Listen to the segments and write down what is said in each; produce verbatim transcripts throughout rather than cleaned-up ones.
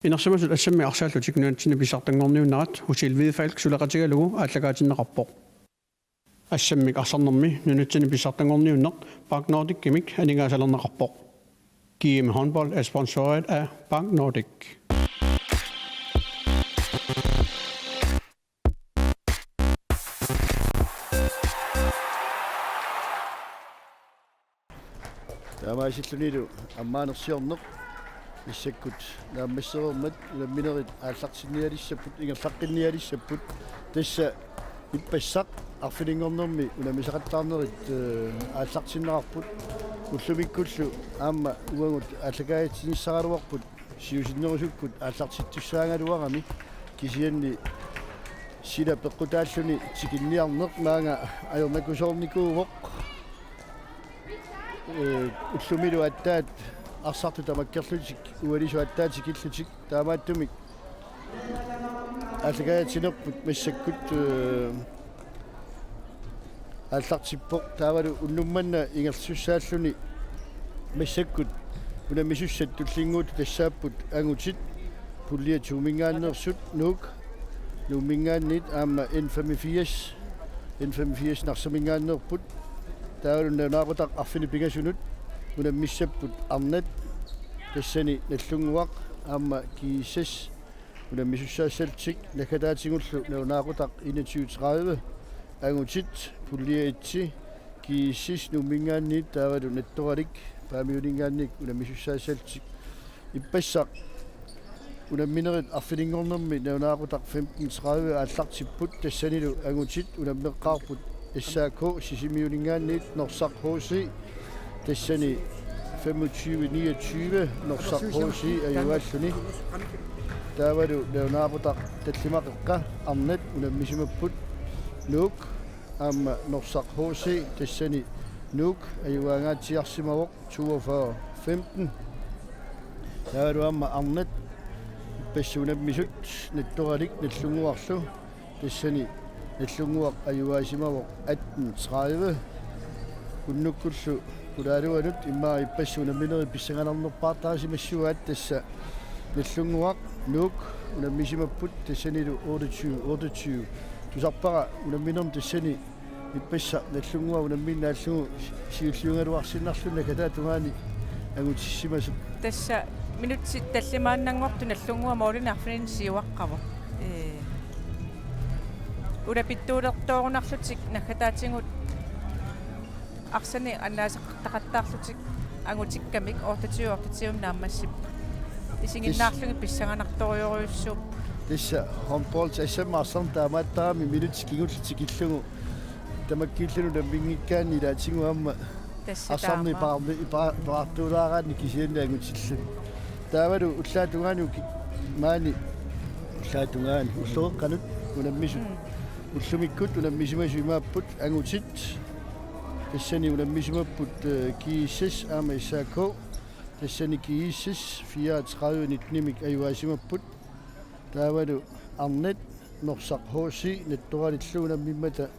Inersimasut assammik arsaallutik nunatsinni pissartanngorniunnerat Hotel Hvidefalk suleqatigalugu aallakaatinneqarpoq. Assammik arsarnermi nunatsinni pissartanngorniunneq Park Nordicimik aningaasalerneqarpoq. G M Håndbold er sponsoreret af Park Nordic. Taamaasillunilu ammaanersiorneq massakkut naammassereermat unamminerit aallartinnialissapput, ingerlaqqinnialissapput. Tassa ippassaq arfininngornermi unammisaqattaarnerit, eh, aallartinneqarput. Ullumikkullu aamma uagut aallakaatitsinissaraluarput siusinnerusukkut aallartittussaagaluarami, kisianni sila peqqutaalluni tikinniarneq maanga ajornakusoornikuuvoq. Ee, ullumilu aatsaat arsartut tamakkerlutik, ualisut aatsaat tikillutik, taamaattumik aallakaatitsinerput massakkut, ee, aallartippoq. Taavalu unnuk manna ingerlasussaalluni massakkut unammisussat tullinnguuttut tassaapput angutit, pulje to-minngaanneersut, Nuuk, Nuumminngaanniit, aamma N femogfirs, N femogfirs Narsaminngaanneerput. Taavalu nalunaaqutaq arfineq-pingasunut unammissapput arnat, tassani Nagdlunguaq aamma G S S unammisussaassallutik. Naggataatigullu nalunaaqutaq enogtyve tredive, angutit, pulje et, G S S Nuumminngaanniit taavalu Nattoralik Paamiuninngaanniit unammisussaassallutik. Ippassaq unamminerit arfininngornermi nalunaaqutaq femten tredive aallartipput, tassanilu angutit unammeqqaarput S A K Sisimiuninngaanniit Norsaq H C, tassani femogtyve niogtyve Norsaq H C ajugaalluni. Taavalu nalunaaqutaq tallimaqeqqa arnat unammisimapput Nuuk aamma Norsaq H C, tassani Nuuk ajugaangaatsiarsimavoq toogfyrre femten. Taavalu aamma arnat ippassaq unammisut Nattoralik Nagdlunguarlu, tassani Nagdlunguaq ajugaasimavoq atten tredive. Unnukkullu Kulaaluanut immaqa ippassaq unamminerit pissanganarnerpaartarisimassuaat, tassa Nagdlunguaq Nuuk unammisimapput, tassanilu otteogtyve otteogtyve. Tusarpara unamminermi tassani ippassaq Nagdlunguaq unammiinnaallugu siulliugaluarsinnarluni naggataata tungaani angutissimasoq. Tassa minutsit tallimaannanngortut Nagdlunguaq målinik arfininni siuaqqavoq. Ee, ulapittuulertoorunarlutik naggataatigut arsanik annaaseqartaqattaarlutik angutikkamik otteogtyve otteogtyve naammassipput. Isiginnaarlugit pissanganartorujorujussuupput. Tassa håndbold assammik arsarneq taamaattarami minutsit kingulliit tikillugu tamakkiilluni unamminngikkaanni ilaatigut aamma tassa arsarneq taama. Ipaarni-, ipa-, ipaartuulaaraanni kisianni angutilluni. Taavalu ullaap tungaani uki-, maani ullaap tungaani ulloqeqqanut unammisut. Mm. Ullumikkut unammisimasut imaapput angutit. Tassani unammisimapput, eh, G S S aamma S A K. Tassani G S S fireogtredive nittenimik ajugaasimapput. Taavalu arnat Norsaq H C Nattoralillu unammimmata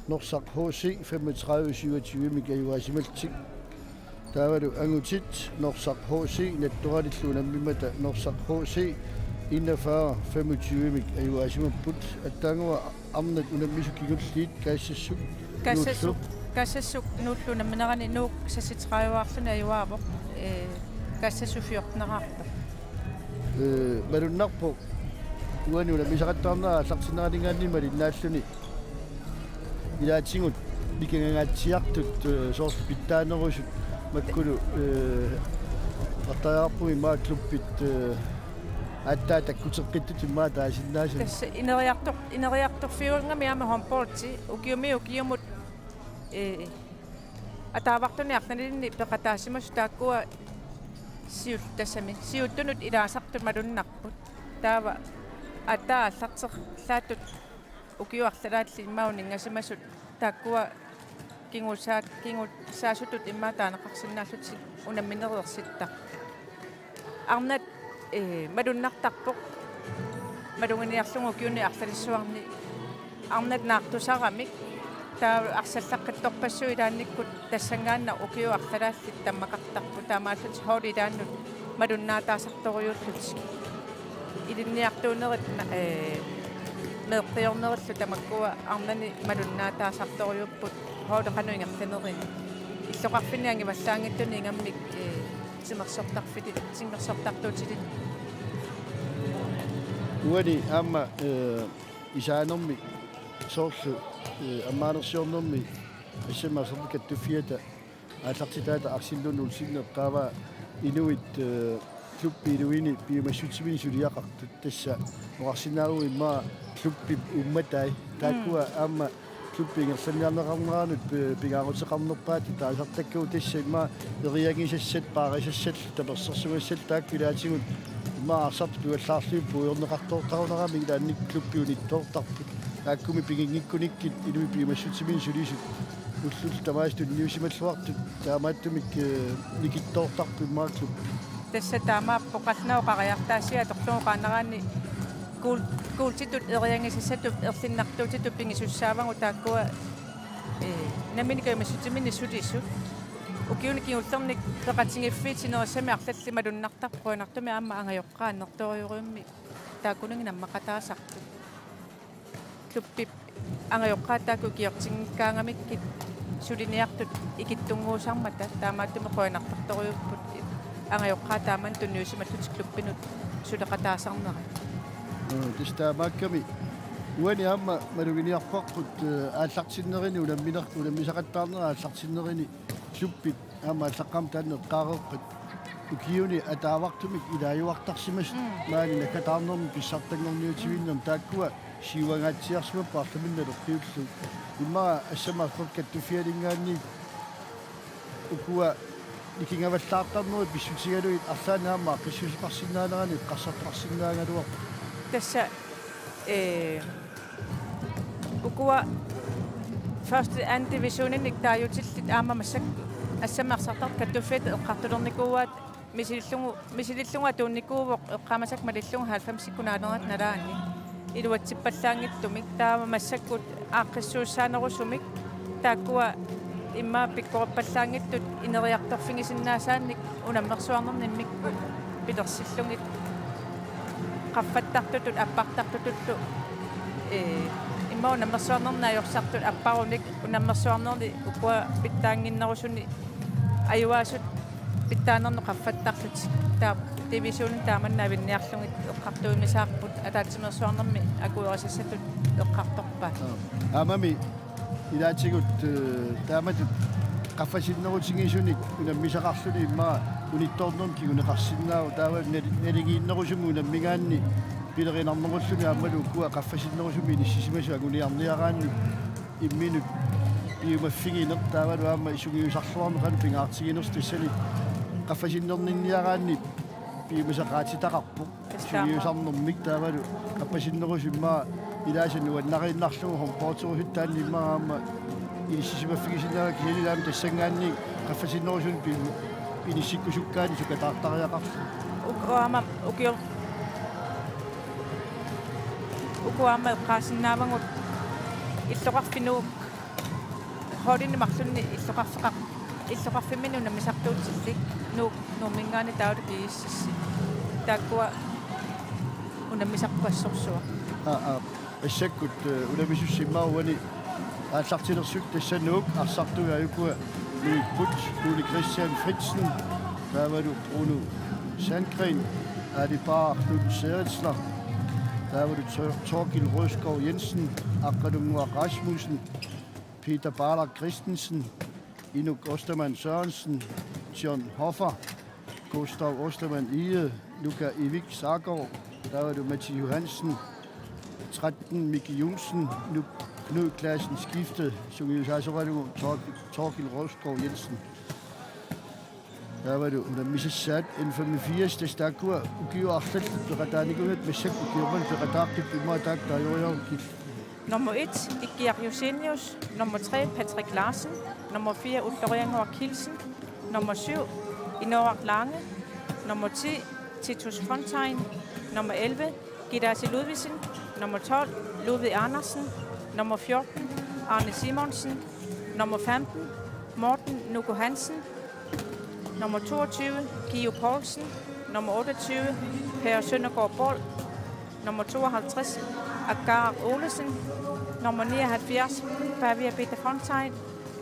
Norsaq H C femogtredive syvogtyvemik ajugaasimallutik. Taavalu angutit Norsaq H C Nattoralillu unammimmata Norsaq H C enogfyrre femogtyvemik ajugaasimapput. Aatsaannguaq arnat unammisut kingulliit Kaassassuk Kaassassuk, Nuullu. Kaassassuk Nuullu unamminerani Nuuk seksogtredive-arluni ajugaavoq, ee, Kaassassuk fjorten-eraarpoq. Ee, malunnarpoq uani unammisaqattaarnera aallartinneraninngaanniit malinnaalluni. Ilaatigut nikangangaatsiartut, ee, soorlu pitsaanerusut makkulu, ee, eqqartariaqarpugut immaqa klubbit, ee, aatsaat takkuteqqittut immaqa taasinnaasut. Tassa ineriartor-, ineriartorfiugami aamma håndboldi ukiumiit ukiumut, ee, ataavartuni arlalinni peqataasimasut taakkua siul-, tassami siuttunut ilaasartut malunnarput. Taava aatsaat aallarterlaattut ukiut arlalaatillit immaqa uninngasimasut taakkua kingusaat-, kingusaasutut immaqa taaneqarsinnaallutik unamminerit ersittarput. Arnat, ee, malunnartarpoq. Maluginiarlugu ukiuni arlalissuarni arnat naartusaramik. Taava arsallaqqittorpassuit ilaannikkut tassanngaannaq ukiut arlalaallit tammaqartarput. Taamaallutik holdit ilaannut malunnaataasartorujuullutik. Ilinniartuunerit, ee, meeqqiornerillu tamakkua arnani malunnaataasartorujuupput, holdit qanoq ingerlanerini. Illoqarfinni angivallaanngitsunik ingammik, ee, timersortarfiti-, timersortartuutilik. Uani aamma, ee, isaanermi soorlu, ee, ammaanersiornermi S M R-ip kattuffiata aallartitaata Aksel Lund Olsen eqqaavaa inuit, ee, klubbi iluini piumassutsiminnik suliaqartut, tassa oqarsinnaavugut immaqa klubbip uummatai. Taakkua Mm. aamma klubbi ingerlanniarneqarneranut pi-, pingaaruteqarnerpaat taasartakkagut, tassa immaqa eriagisassat, paarisassat, tapersersugassat taakku ilaatigut immaqa arsartut pivallaarlugit puigorneqartoortarunaramik ilaanni klubbi unittoortarput. Taakkumi piginngikkunikkit inuit piumassutsiminnik sulisut ullullu tamaasa tunniusimalluartut taamaattumik, ee, nikittoortarput immaqa klubbi. Tassa taamaappoq, qallunaat oqariartaasiat atorlugu oqaannaraanni kuul-, kuultitut eriagisassatut erlinnartuutitut pigisussaavagut taakkua, ee, nammineq piumassutsiminnik sulisut. Ukiuni kingullerni peqatigiiffiit sinerissami arlallit malunnartarput, qujanartumik aamma angajoqqaat annertoorujussuarmik taakkununnga nammaqataasartut. Klubbip angajoqqaat taakku ikiortinngikkaangamikkit suliniartut ikittunnguusarmata, taamaattumik qujanartartorujuupput angajoqqaat taamani tunniusimallutik klubbinut suleqataasarnerat. Ee, tassa taamaakkami uani aamma maluginiarparput, ee, aallartinnerini unamminer-, unammisaqattaarnerat aallartinnerini klubbit aamma aallaqqaammut taanna eqqaareerpat ukiuni ataavartumik ilaajuartarsimasut Mm. maani naggataarnermi pissartanngorniutivinnermi, taakkua siuangaatsiarsimapput arlaminnik naleqqiullugu. Immaqa S M R-ip kattuffianinngaanniit ukua nikingavallaartarnerit pissutigalugit arlaannik aamma aaqqissuussuteqarsinnaanerani eqqarsartaqarsinnaagaluarpoq. Tassa, ee, ukua første, anden divisioninik taaguutillit aamma massakkut S M R-ip kattuffiata eqqartulernikuuaat misilillugu, misilillugu atuunnikuuvoq eqqaamasakka malillugu halvfemsikkunnaalerat nalaani iluatsippallaanngitsumik, taava massakkut aaqqissuussaanerusumik taakkua immaqa pikkorippallaanngitsut ineriartorfigisinnaasaannik unammersuarnerni immikkut pilersillugit qaffattartutut appartartutullu, ee, immaqa unammersuarnerni ajorsartut apparunik unammersuarnerni ukua pitsaannginnerusuni ajugaasut pitsaanernut qaffattarlutik. Taava divisioninut taamani navinniarlugit eqqartuiniartarput, ataatsimeersuarnermi akuerisassatut eqqartorpaat. Aammami ilaatigut, ee, taamatut qaffasinnerutigisunik unammisaqarluni immaqa unittoornermi kinguneqarsinnaavoq, taava nali-, naligiinnerusumik unammigaanni pilerinarnerulluni aammalu ukua qaffasinnerusumik inissisimasut anguniarniaraanni imminut piumaffigineq taavalu aamma sungiusarluarneq qanoq pingaartiginersoq tassani qaffasinnerninniaraanni piumasaqaatitaqarpoq. Tassa taama. Sungiusarnermik taavalu qaffasinnerusumik immaqa ilaasa nuannariinnarlugu håndboldteoriusuttaanni immaqa aamma inissisimaffigisinnaavaat, kisianni ilaami tassanngaanniit qaffasinnerusunik pi-, inissikkusukkaanni sukataartariaqarlugu. Uk-, aamma ukio-, uku aamma eqqaasinnaavagut illoqarfinnut holdini marlunni illoqarfeqar-, illoqarfimminni unammisartuutillit Nuuk, Nuumminngaanniit taavalu GSS-i. Taakkua unammisarput assorsuaq. Aa, aa. Massakkut, ee, unammisussi immaqa uani aallartilersut tassa Nuuk arsartui ajukua nuipput, Ole Christian Fritzen, taavalu Bruno Sandgren, Aali Baar Knud Særetsler, taavalu Tor-, Torkild Rødskov Jensen, Aqqalunnguaq Rasmussen, Peter Barlak Christensen, Inuk Ostermann Sørensen, John Hoffer, Gustav Ostermann Egede, Luka Evik Sargaard, taavalu Matti Johansen, tretten Miki Johnsen, Nu-, Knud Klassen Skifte, sungiusaasoralugu Tork-, Torkild Rosgaard Jensen. Taavalu unammisassaat N femogfirs, tassa taakkua ukiut arlallit peqataanikuugatta massakkut ukiormanna peqataaqqippoq, immaqa taakku taagoriarukku. Nummer et, Ikiaq Josenius. Nummer tre, Patrick Larsen. Nummer fire, Ulloriannguaq Kielsen. Nummer syv, Inooraq Lange. Nummer ti, Titus Fontain. Nummer elleve, Gidasi Ludvigsen. Nummer tolv, Ludvig Andersen. Nummer fjorten, Arne Simonsen. Nummer femten, Morten Nuko Hansen. Nummer toogtyve, Geo Poulsen. Nummer otteogtyve, Per Søndergaard Boll. nummer tooghalvtreds, Akara Olesen, nummer nioghalvfjerds, Pavia Peter Fontain,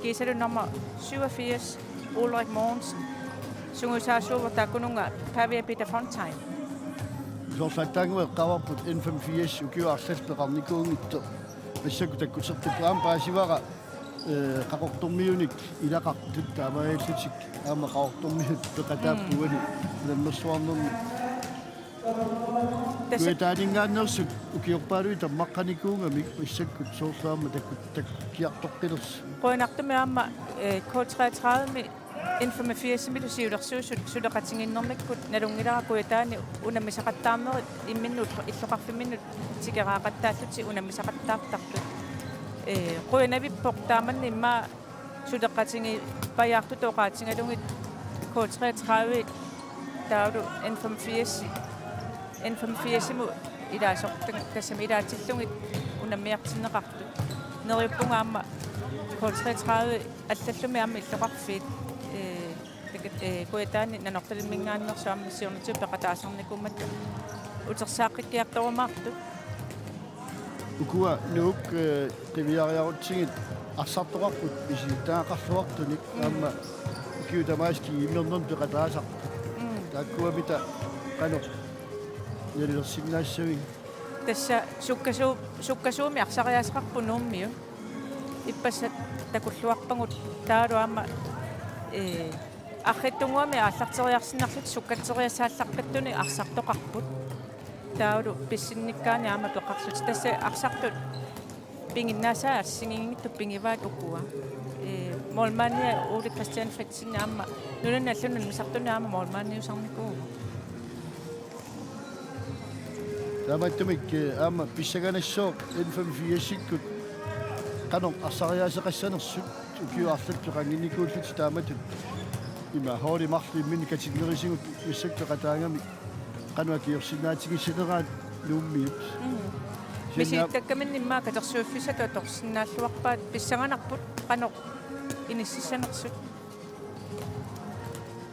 kiisalu nummer syvogfirs, Ulrik Mogensen. Sungiusaasuuvoq taakkununnga Pavia Peter Fontain. Soorlu aatsaannguaq eqqaavarput N femogfirs ukiut arlallit peqarnikuunngitsoq. Massakkut takkutertippaat, aamma paasivara, eh, Qaqortormiunik ilaqartut taamaalillutik aamma Qaqortormiut peqataapput. Mm. Uani unammersuarnermi. Tassa Kujataaninngaanneersut ukiorpaaluit tammaqqanikuugamik massakkut soorlu aamma takkut-, takkukkiartoqqilersut. Qujanartumik aamma, eh, K treogtredive N femogfirsimilu siulersuisut suleqatigiinnermikkut nalunngilara Kujataani unammisaqattaarnerit imminnut illoqarfimminnut tikeraaqattaallutik unammisaqattaartartut. Eh, qujanavippoq taamannak immaqa suleqatigiippajaartutut oqaatigalugit K treogtredive taavalu N femogfirs, N femogfirsimut ilaasortaq tassami ilaatillugit unammiartinneqartut. Neriuppunga aamma K treogtredive allallumi aamma illoqarfiit, eh, takat-, eh, Kujataani Nanortalimminngaanneersut aamma siornatigut peqataasarnikuummassuk utersaaqqikkiartorumaartut. Ukua Nuuk, eh, qiviariarutsigit arsartoqarput misilittagaqarluartunik. Mm. Aamma ukiut tamaasa kiimmernermi peqataasarput. Mm. Taakkuamita qanoq nalilersinnaassavigit? Tassa sukkasuu-, sukkasuumik arsariaaseqarput Nuummiut. Ippassaq takulluarpagut taavalu aamma, eh, arriitsunnguamik aallarteriarsinnarlutik sukkatseriassaallaqqittunik arsartoqarput. Taavalu pissinnikkaanni aamma peqarlutik. Tassa arsartut piginnaasaat assigiinngitsut pigivaat ukua. Eh, målmandia Ole Christian Fritzen aamma nunanut allanut unammisartunik aamma målmandiusarnikuuvoq. Taamaattumik, eh, aamma pissanganassaaq N femogfirsikkut qanoq arsariaaseqassanersut ukiut arlallit peqannginnikuullutik taamatut. Ima holdet marluk imminnut katinnerisigut massakkut peqataagamik qanoq akiorsinnaatigissaleraat Nuummiut. Mm. Kisianni aap- Misilittakkaminnik immaqa katersuiffissatut atorsinnaalluarpaat pissanganarput qanoq inississanersut.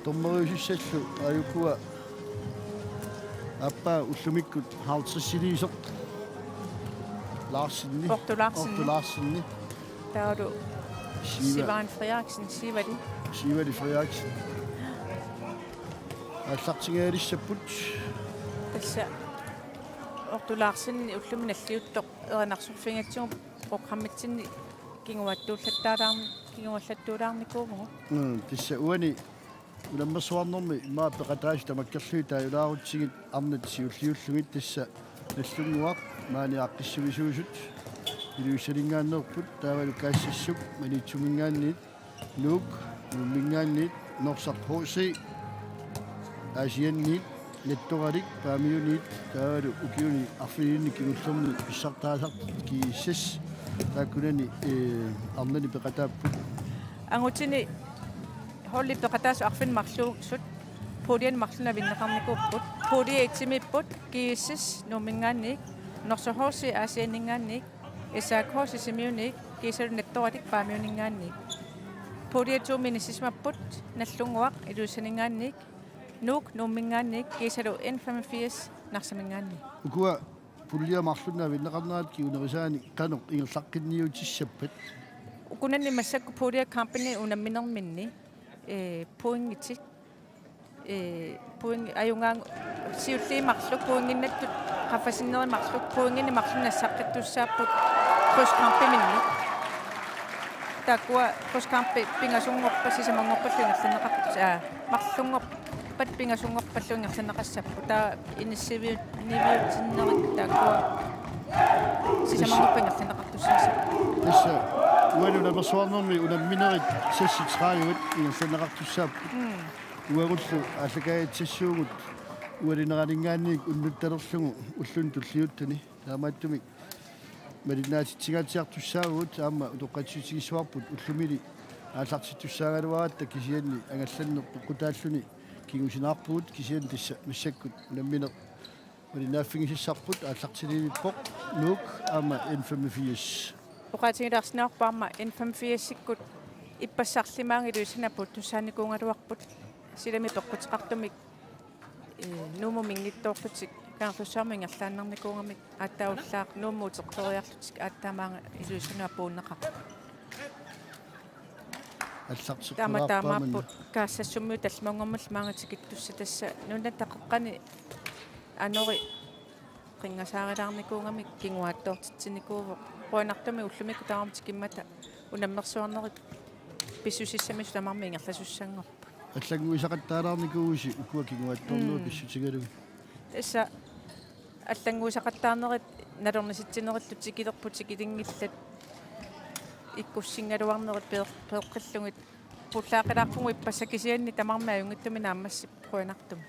Dommeriusussallu aajukua aappaa ullumikkut halvtredsiliisoq Larsenip. Otto Larsen. Otto Larsenip. Taavalu Siva. Sivan Frederiksen, Sivali. Sivali Frederiksen. Aallartingaalissapput. Tassa Otto Larsen ullumi nalliuttoq erinarsorfigigatsigu programmitsinni kinguaattuullattaalaarn-, kinguallattuulaarnikuuvugut. Mm, tassa uani unammersuarnermi immaqa peqataasut tamakkerlugit taajulaarutsigit arnat siulliullugit tassa Nagdlunguaq maani aaqqissuisuusut Ilulissaninngaanneerput taavalu Kaassassuk Maniitsuminngaanniit, Nuuk Nuumminngaanniit, Norsaq H C Aasianniit, Nattoralik Paamiuniit, taavalu ukiuni arfininni kingullerni pissartaasartut G S S, taakkunani, eh, arnani peqataapput. Angutini holdit peqataasut arfineq-marluusut puljen marlunnik avinneqarnikuupput. Pulje et-imiipput G S S Nuumminngaanniit, Norsaq H C Aasianninngaanniit, S A K Sisimiuniit, kiisalu Nattoralik Paamiuninngaanniit. Pulje to-mi inissisimapput Nagdlunguaq Ilulissaninngaanniit, Nuuk Nuumminngaanniit, kiisalu N femogfirs Narsaminngaanniit. Ukua puljer marlunnik avinneqarnerat kingunerisaanik qanoq ingerlaqqinniutissappat? Ukunani massakkut puljekampini unamminerminni, eh, pointitik, eh, point ajugaangat siulliit marluk pointinnattut qaffasinnerit marluk pointinik marlunnik nassaqqittussaapput krydskampiminnut. Taakkua krydskampit pingasunngorpat sisamanngorpallu ingerlanneqartus-, aa, marlunngorpat pingasunngorpallu ingerlanneqassapput. Taava inissiiviu-, niviutinnerit taakkua sisamanngorpat ingerlanneqartussaassapput. Tassa uani unammersuarnermi unamminerit seksogtredive ingerlanneqartussaapput. Mm. Uagullu aallakaatitsissuugut ualineraninngaanniit unnuttalerlugu ulluni tulliuttuni. Taamaattumik malinnaatitsigaatsiartussaavugut aamma utoqqatsissutigissavarput ullumili aallartittussaagaluaratta kisianni angallanneq peqqutaalluni kingusinaarpugut kisianni tassa massakkut unammineq malinnaaffigisassarput aallartilivippoq Nuuk aamma N femogfirs. Oqaatigilaarsinnaarpoq aamma N femogfirsikkut ippassaq arlimaanga Ilulissani apuuttussaanikuugaluarput silami peqquteqartumik, eh, Nuummuminngitsoorlutik Kangerlussuarmut ingerlaannarnikuugamik aatsaat ullaaq Nuummut uteqqeriarlutik aatsaat maanga Ilulissani apuunneqarput. Taama Allarteqqulaarpaamanna. Taamaapput Kaassassummut tallimanngormat maanga tikittussat tassa nunatta qeqqani anori qinngasaarilaarnikuugamik kinguaattoortitsinikuuvoq. Qujanartumik ullumikkut tamarmik tikimmata unammersuarnerit pissusissamisut tamarmik ingerlasussanngorput. Allannguisaqattaalaarnikuuvusi ukua kinguaattoornerit Mm. pissutigalugit. Tassa allannguisaqattaarnerit nalornisitsinerillu tikilerput tikilinngillat ikkussinngaluarnerit peer-, peeqqillugit. Pullaaqilaarpugut ippassaq kisianni tamarmik ajunngitsumik naammassippoq qujanartumik.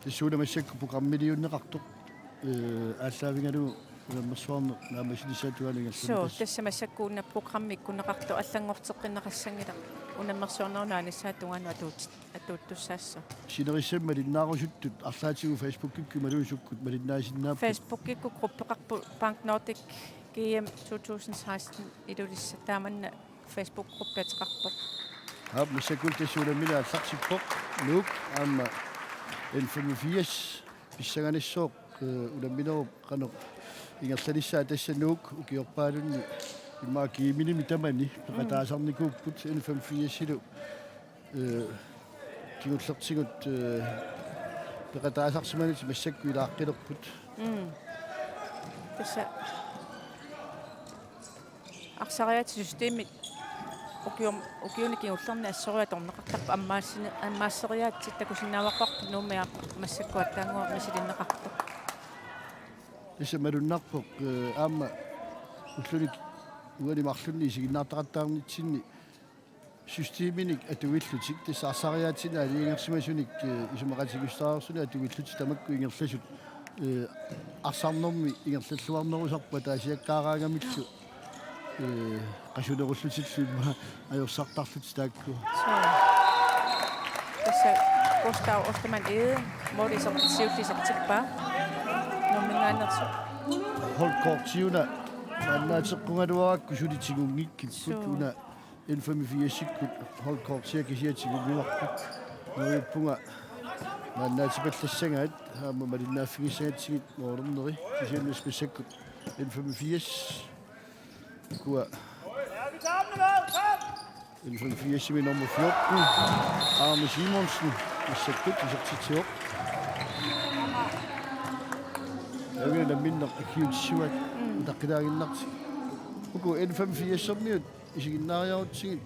Tassuuna massakkut programmiliunneqartoq, eh, aallaavigalugu unammersuarneq naammassinissaata tungaanut Suu, ingerlanneqassaaq. Tassa massakkut una programmi ikkunneqartoq allanngorteqqinneqassanngilaq unammersuarnerunut aanissaata tungaanut atuut-, atuuttussaassooq. Sinerissami malinnaarusuttut arlaatigut Facebookikkut imaluunniit sukkut malinnaasinnaappat? Facebookikkut gruppeqarpoq Bank Nordic G M to tusind seksten Ilulissat, taamanna Facebook-gruppi ateqarpoq. Aap, massakkut tassa unammineq aallartippoq. Nuuk aamma N femogfirs pissanganissooq, eh, unamminerup qanoq ingerlanissaa. Tassa Nuuk ukiorpaalunni immaqa G M-imik tamani peqataasarnikuupput N femogfirsilu, eh, kingullertigut, eh, peqataasarsimanertik massakkut ilaaqqilerput. Mm. Tassa arsariaatsit systemit ukium-, ukiuni kingullerni assorujuk atorneqartarput, ammaassine-, ammaasseriaatsit takusinnaavarput Nuummi aamma massakkut aatsaannguaq misilinneqartoq. Tassa malunnarpoq, eh, aamma ulluni uani marlunni isiginnaartaqattaarnitsinni systeminik atuillutik, tassa arsariaatsinik aalajangersimasunik, eh, isumaqatigiissutaareersunik atuillutik tamakku ingerlasut, eh, arsarnermi ingerlalluarnerusarput ataasiakkaaraangamillu, eh, qasunerullutillu immaqa ajorsartarlutik taakku. Suu. Tassa Gustav Ostermann Egede, måli iser-, siulleq isertippaa. Nuumminngaanneersoq. Holdkortiuna maannaateqqugaluarakku suli tigunngikkippput. Suu. Una N femogfirsikkut holdkortia kisiat tigunngivarput. Nuuppunga maannaatipallassagaat aamma malinnaaffigissagatsigit målerneri, kisianni massakkut N femogfirs. Ukua N femogfirsimi nummer fjorten, Arne Simonsen, massakkut isertitsivoq. Aamma namminneq akiuutissavaat, mm, utaqqilaaginnartik. Uku N femogfirsermiut isiginnaariarutsigit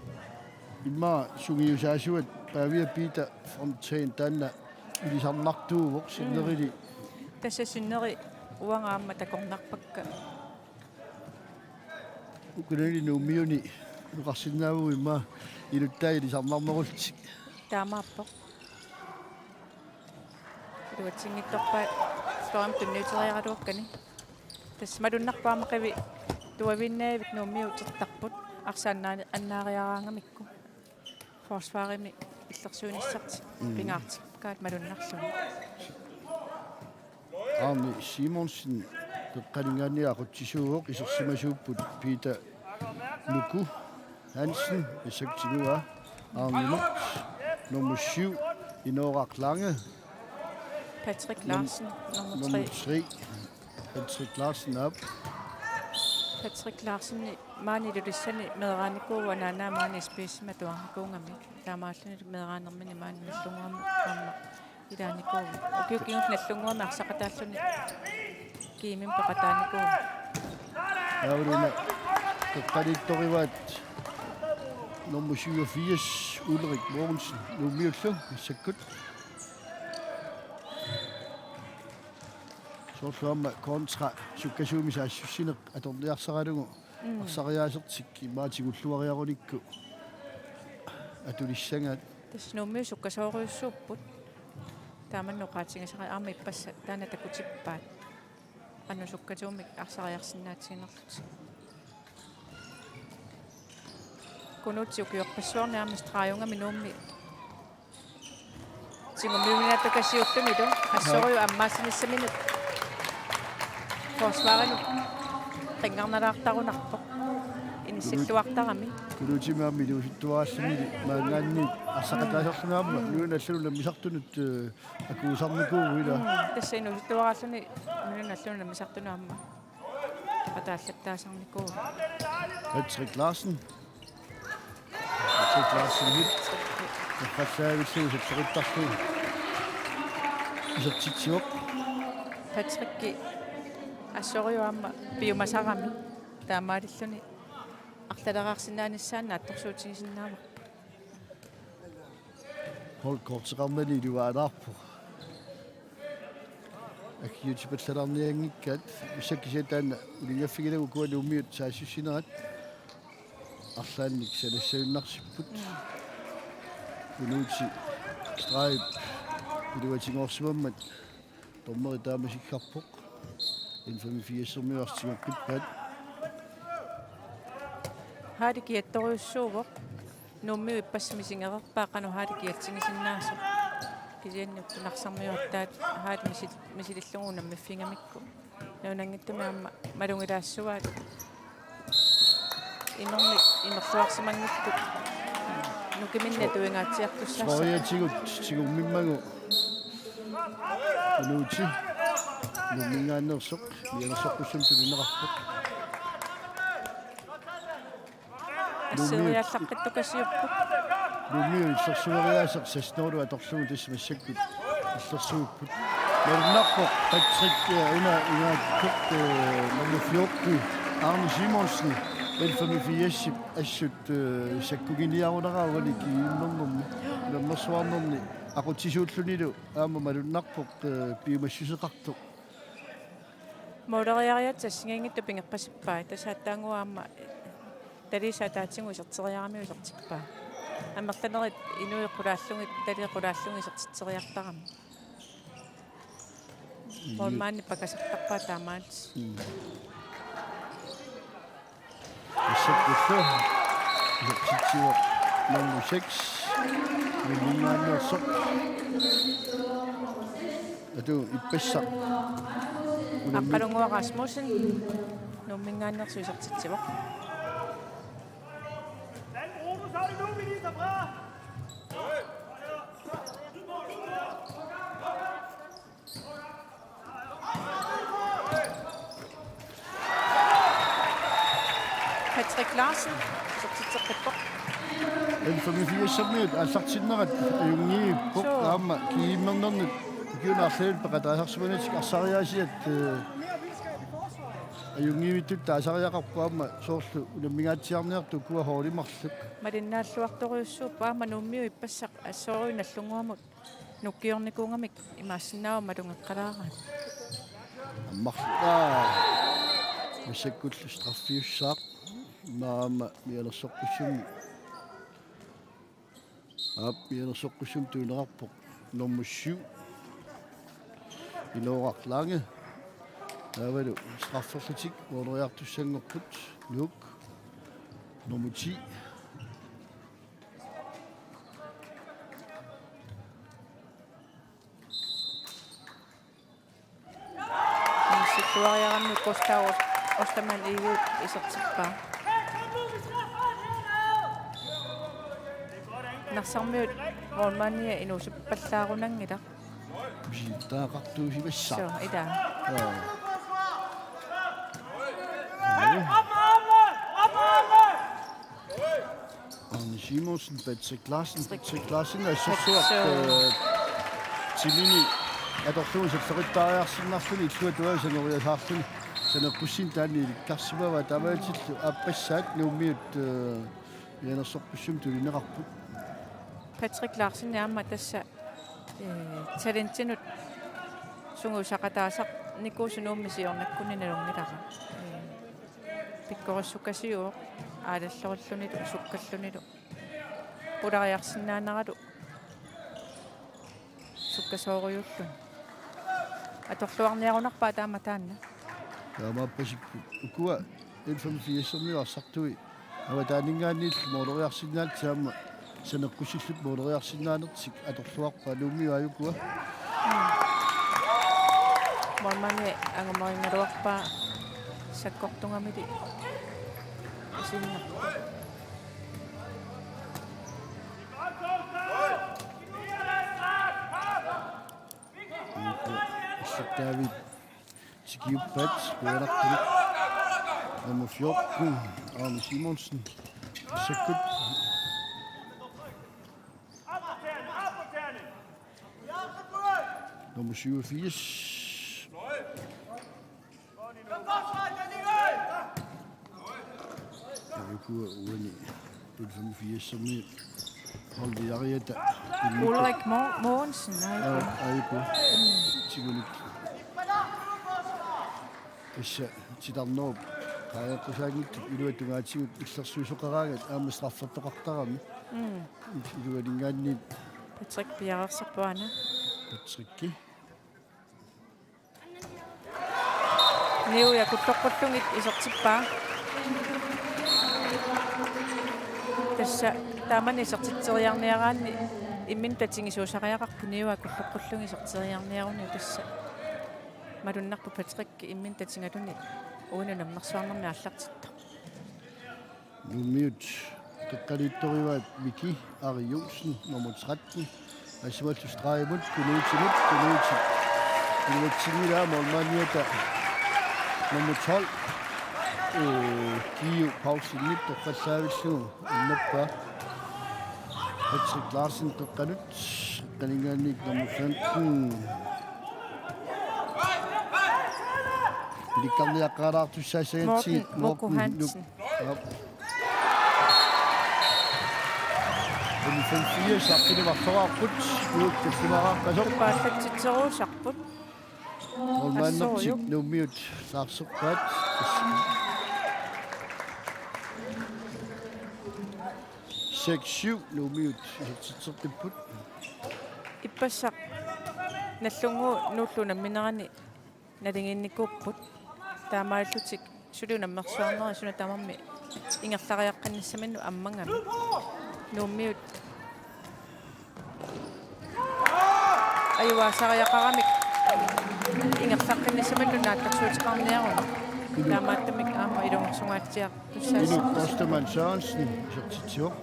immaqa sungiusaasuat Pavia Peter Fontaine taanna ilisarnartuuvoq, mm, sinnerili. Tassa sinneri uanga aamma takornarpakka. Ukunani Nuummiuni oqarsinnaavugut immaqa iluttai ilisarnarnerullutik. Taamaappoq. Iluatsinngitsorpaat scoring tunniuteriaraluakkani. Tassa malunnarpoq aamma qivi tuaviinnaavik Nuummiut utertarput arsaq annaa-, annaariaraangamikku. Forsvarimi illersuinissartik, mm, pingaartikkaat malunnarlugit. Arne Simonsen qeqqaninngaanniit aqutsisuuvoq, isersimasuupput Peter Nuku Hansen, massakkut tiguaa Arnemut, nummer syv, Inooraq Lange. Patrick Larsen, nummer tre. Nummer tre, Patrick Larsen, aap. Patrick Larsen maani Ilulissani meeraanikuuvoq, anaanaa maani S B S-imi atuarnikuugami. Taamaalluni meeraanermini maani Nagdlunguami aamma ilaanikuuvoq. Ukiut kingulliit Nagdlunguami arsaqataalluni G M-imi peqataanikuuvoq. Taavalu una qeqqaniittorivaat nummer syvogfirs, Ulrik Mogensen, Nuummiullu, massakkut. Soorlu aamma kontra sukkasuumik saassussineq atorniarsaralugu, mm, arsariaasertik immaqa tigulluariarunikku atulissagaat. Tassa Nuummiut sukkasoorujussuupput. Taamani oqaatigisara aamma ippassaq taanna takutippaat. Qanoq sukkasuumik arsariarsinnaatiginerlutik. Kunuutsi ukiorpassuarni aamma strejungami Nuummi tigummiuminaattukasiullunilu assorujuk ammaassinissaminut forsvarinut qinngarnalaartarunarpoq. Silluartarami. Tuluutima aamma iluusuttuaraalluni maanngaanniit arsaqataasarluni aamma nuinnallu unammisartunut akuusarnikuuvoq ila. Tassa inuusuttuaraalluni nuinnallu unammisartunut aamma ataallattaasarnikuuvoq. Patrick Larsen. Patrick Larsen hit. Qaffallaavillugu sallaqittarlugu isertitsivoq. Patrick assorujussuaq aamma piumasarami taamaalilluni arlaleraarsinnaanissaanut naatsorsuutigisinnaavarput. Holdkorteqarnani iluaalaarpoq. Akiutsipallalaarnianngikkaat, issakkisaataanna ulinngaffigilagu kuanummiut saassussinerat arlaannik sanassagunarsipput. Unuuti Streib iluatigoorsimammat dommeri taama sikkarpoq. N-femogfirsermiut arsaq tigoqqippaat. Haali kiattorujussuuvoq. Nuummiut ippassaq misigereerpaa qanoq haali kiatsigisinnaasoq. Kisianni Narsarmiut aatsaat haali misil-, misilillugu unammiffigamikku. Nunaanngitsumik aamma malugilaassavaat. Imermik imerluarsimanngitsut. Nukiminni atuingaatsiartussaapput. Soriatigut tigummimmagu. Unuuti. Nuumminngaanneersoq. Mianersoqqussummik tunineqarpoq. Asseriallaqqittukasiupput. Nuummiut illersueriaaseq seksten-olu atorlugu tassa massakkut illersuipput. Malunnarpoq Patrick, eh, una ingaattoq, eh, nummer fjorten, Arne Simonsen, N-femogfirsip assut, eh, sakkuginiarunaraa uani G M-ernermi. Unammersuarnerni aqutsisuullunilu aamma malunnarpoq, eh, piumassuseqartoq. Måleriariaatsit assigiinngitsut pigerpasippai, tassa aatsaannguaq aamma taliisa ataatigut iserteriaramiuk isertippaa. Amerlanerit inuit qulaallugit, taliit qulaallugit isertitseriartaramik. Målmandi pakasartarpaa taamaalilluni. Mm. Massakkut isertitsivoq nummer seks. Nuumminngaanneersoq. Atu ippassaq. Aqqalunnguaq Rasmussen. Nuumminngaanneersoq isertitsivoq. Patrick Larsen, isertitseqqippoq. N-femogfirsermiut aallartinnerat ajunngivippoq. Suu. Aamma G M-ernernut ukiuni arlaanni peqataasarsimanatik arsariaasiat, eh, ajunngivitsut taasariaqarput aamma soorlu unammingaatsiarniartut ukua holdit marluk. Malinnaalluartorujussuupput aamma Nuummiut ippassaq assorujuk Nagdlunguamut. Nukkiornikuugamik imaassinnaavoq malugeqqalaaraat. Ammarlutaa. Massakkullu straffiussaaq. Aamma mianersoqqussummik. Aap, mianersoqqussummik tunineqarpoq. Nummer syv. Iloraq Lange. Taavalu strafferlutik måleriartussanngorput. Nuuk. Nummer ti. Inissikkuariarami Gustav Ostermann Egede isertippaa. Narsarmiut målmandia inuusuppallaarunanngilaq. Misilittagaqartuusimassaaq. Suu, ilaa. Jaa. Arne Simonsen, Patrick Larsen, Patrick Larsen, assorsuaq, Patrick. Øh, timini atorlugu sallerittaariarsinnarluni illuatungaa saneriasaarluni saneqqussinni taanna ilikkarsimavaa taamaatillu aappassaat Nuummiut, øh, mianersoqqussummik tunineqarput. Patrick Larsen aamma tassa, øh, talentinut sungiusaqataasarnikuusoq Nuummi siornakkunni nalunngilara. Øh, pikkorissukasiuvoq aalallorillunilu sukkallunilu. Pulariarsinnaaneralu sukkasoorujuulluni. Atorluarniarunarpaa taama taanna. Taamaappasipput. Ukua N-femogfirsermiut arsartui avataaninngaanniillu måleriarsinnaallutik aamma saneqqussillutik måleriarsinnaanertik atorluarpaat Nuummiut aajukua. Målmandi angumerigaluarpaa sakkortungamili. Sinnarpoq. Sittaavit tikiuppat piareerput. Nummer fjorten, Arne Simonsen. Massakkut. Nummer syvogfirs. Aikuup uani B femogfirsimi holdiariata. Ulrik Mo-, Mogensen, aikuup. Aikuup. Tigunik. Tassa titarnerup qaaqqusaagittut iluatungaatigut illersuisoqaraangat aamma straffertoqartarami. Mm. Iluaninngaanniit. Patrick piareersarpoq aana. Patricki. Niuja kulloqqullugu isertippaa. Tassa taamani isertitseriarniaraanni imminut tatigisuusariaqarpoq Niuja kulloqqullugu isertitseriarniaruni tassa. Malunnarpoq Patrick imminut tatigaluni uunga unammersuarnermi aallartittoq. Nuummiut qeqqaniittorivaat Miki Ari Olsen, nummer tretten. Assuallu stregimut, Kunuutimut, Kunuuti. Kunuutsingila målmandiata nummer tolv. Øh, Kiu Paulsenip torrallaavillugu innappaa. Patrick Larsen qeqqanut, qeqqaninngaanniit nummer femten. Ilikkarniaqqaalaartussaassagitsi Morten Morten Mukku Hansen. Nuk-, Aap. N femogfirs, aqqini marloraarput, Nuuk tallimaraarpasoq. Tupaallatsitseruusarput. Målmandertik Assorujuk. Nuummiut saarserpaat. Seks syv, Nuummiut isertitseqqipput. Ippassaq nallunnguup Nuullu unamminerani naligiinnikuupput. Taamaallutik suli unammersuarneri suna tamarmi ingerlariaqqinnissaminut ammagami. Nuummiut ajugaasariaqaramik ingerlaqqinnissaminut naatsorsuuteqarniaruni. Taamaattumik aamma ilungersunngaatsiartussaassaagut. Inuk Ostermann Sørensen, isertitsivoq.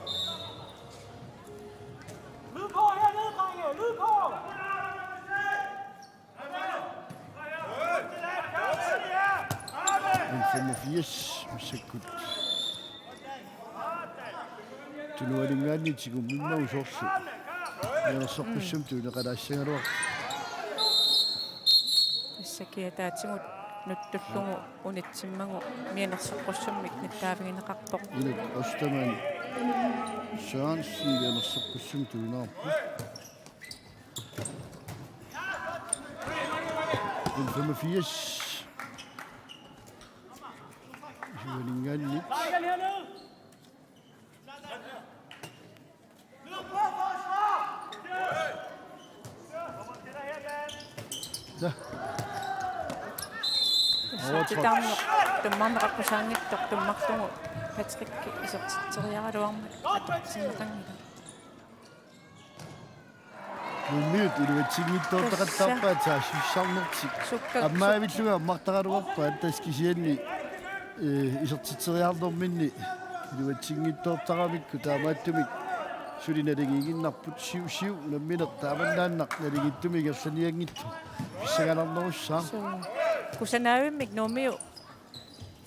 N femogfirs, massakkut. Tunuaninngaanniit tigummimmagu soorlu mianersoqqussummik tunineqalaassagaluarpoq. Tassa kiataatigut nuttullugu unitsimmagu mianersoqqussummik nittaavigineqarpoq. Inuk Ostermann Sørensen mianersoqqussummik tunineqarpoq. N femogfirs. Tunuaninngaanniit. Tassa titarneq tummarneqaqqusaanngitsoq tummarlugu Patrick isertitseriaraluarmat atortinneqanngilaq. Nuummiut iluatsinngitsoortaqattaarpaat saassussisarnertik. Sukka-, ammaavillugu ammartaraluarpaat tassa kisianni, eh, isertitseriarnerminni iluatsinngitsoortaramikku taamaattumik suli naligiiginnarput syv syv unammineq taamannaannaq naligiittumik ingerlanianngitsoq pissanganarnerussaaq. Suu. Kusanaavimmik Nuummiut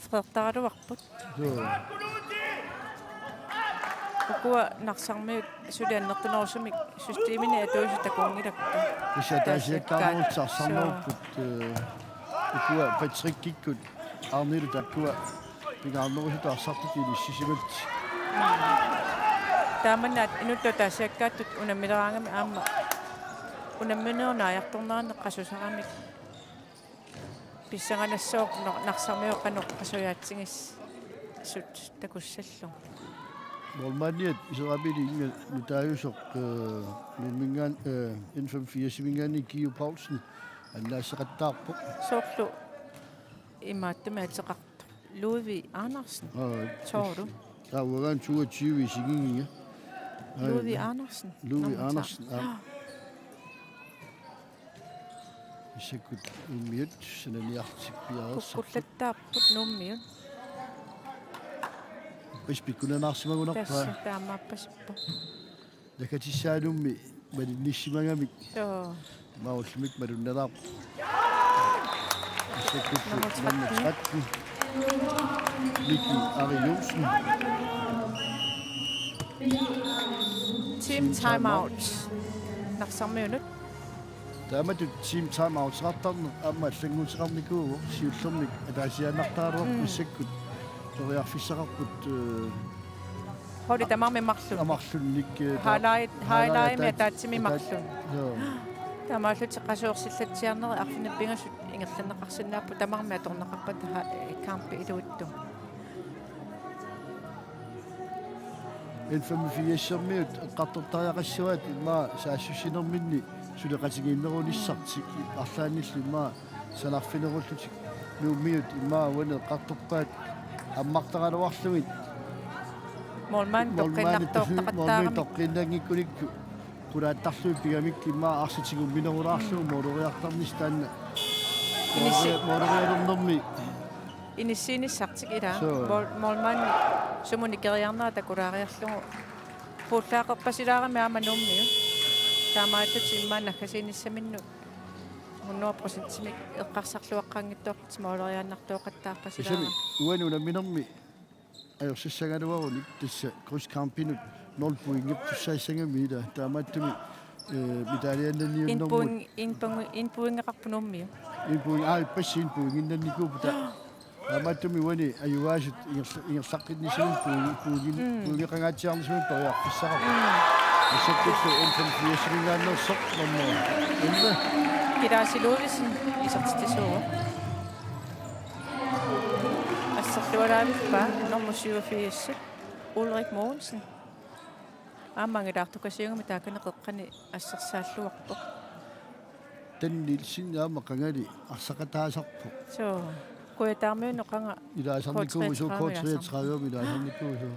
freertaraluarput. Joo. Ukua Narsarmiut suli annertunerusumik systemini atuisut takunngilakka. Kisianni ataasiakkaarnerusut saassannerupput, eh, ukua Patrickikkut Arnilu taakkua pingaarnerusut arsartut inissisimallutik. Taamannaat inuttut ataasiakkaattut unammileraangamik aamma unamminerup naajartornerani qasusaramik. Pissanganassaaq Nar-, Narsarmiut qanoq qasujaatsigissut takussallugu. Målmandiat iseramili inga nutaajusoq, eh, Nuumminngaanniit, eh, N femogfirsiminngaanniit Kiu Paulsen annaasseqattaarpoq. Soorlu imaattumik ateqartoq. Ludvig Andersen. Aa, Tooru. Taava uanga toogtyve isigigiga. Aa, Ludvig Andersen. Ludvig Nummer tre. Andersen, aa. Aa. Massakkut Nuummiut sananiartik piareersarput. Kukkullattaarput Nuummiut. Pas pikkunanaarsimagunarpaa. Tassa taamaappasippoq. Nakatissaanummi malinnissimagamik. Joo. Maullimik malunnalaarpoq. Nummer tretten. Nummer tretten. Miki Ari Johnsen. Team timeout. Narsarmiunut. Taamatut team timeout-eqartarneq aamma allannguuteqarnikuuvoq, siullermik ataasiaannartaraluarpoq. Mm. Massakkut periarfissaqarput, eh, Holdi tamarmi marluk. Amarlunnik, eh, taa-, Highlight, highlight-imi highlight-imi ataatsimik ataat-, marluk. Joo. Taamaallutik qasuersillatsiarnerit arfineq-pingasut ingerlanneqarsinnaapput, tamarmik atorneqarpata ha-, eh, kampi iluitsoq. N femogfirs-ermiut eqqartortariaqassavaat immaqa saassussinerminni suleqatigiinnerunissartik arlaannillu immaqa sanarfinerullutik. Nuummiut immaqa uani eqqartorpaat ammartaraluarlugit. Målmand målmandit toqqinnartoortaqattaarami. Målmandit toqqinnanngikkunikku qulaattarlugit pigamikku immaqa arsaq tigumminerulaarlugu. Mm. Måleriartarnissaq taanna. Inisi- Målerialernermi. Inissiinissartik ilaa. Suu. Mål-, målmandi sumut nikeriarnera takulaariarlugu. Puullaaqerpasilaarami aamma Nuummiut. Taamaallutik immaqa naggasiinissaminnut hundrede procentimik eqqarsarluaqqaanngitsoorlutik måleriaannartooqattaarpasilaarami. Kiisalu uani unamminermi ajorsassagaluarunik tassa krydskampinut nul pointertussaassagami ilaa. Taamaattumik, eh, medaljiannanniunnermut. En point, en point, en pointeqarpoq Nuummiut. En point, aa, ippassaq en pointinnannikuupput. Taamaattumik uani ajugaasut ingerla-, ingerlaqqinnissamut pointi-, pointi-, mm, pointeqangaatsiarnissamut periarfissaqarpoq. Mm. Massakkut N femogfirs-iminngaanneersoq nummer elleve. Kilaasi Ludvigsen isertitsisuuvoq. Asserlualaavippaa nummer syvogfirs, Ulrik Mogensen. Aamma angilaartukasiugami taakani qeqqani assersaalluarpoq. Dan Nielsen aamma qangali arsaqataasarpoq. Suu. Kujataarmiunut qanga ilaasarnikuuvoq, suu, K treogtredive, K treogtredive ilaasarnikuuvoq, suu.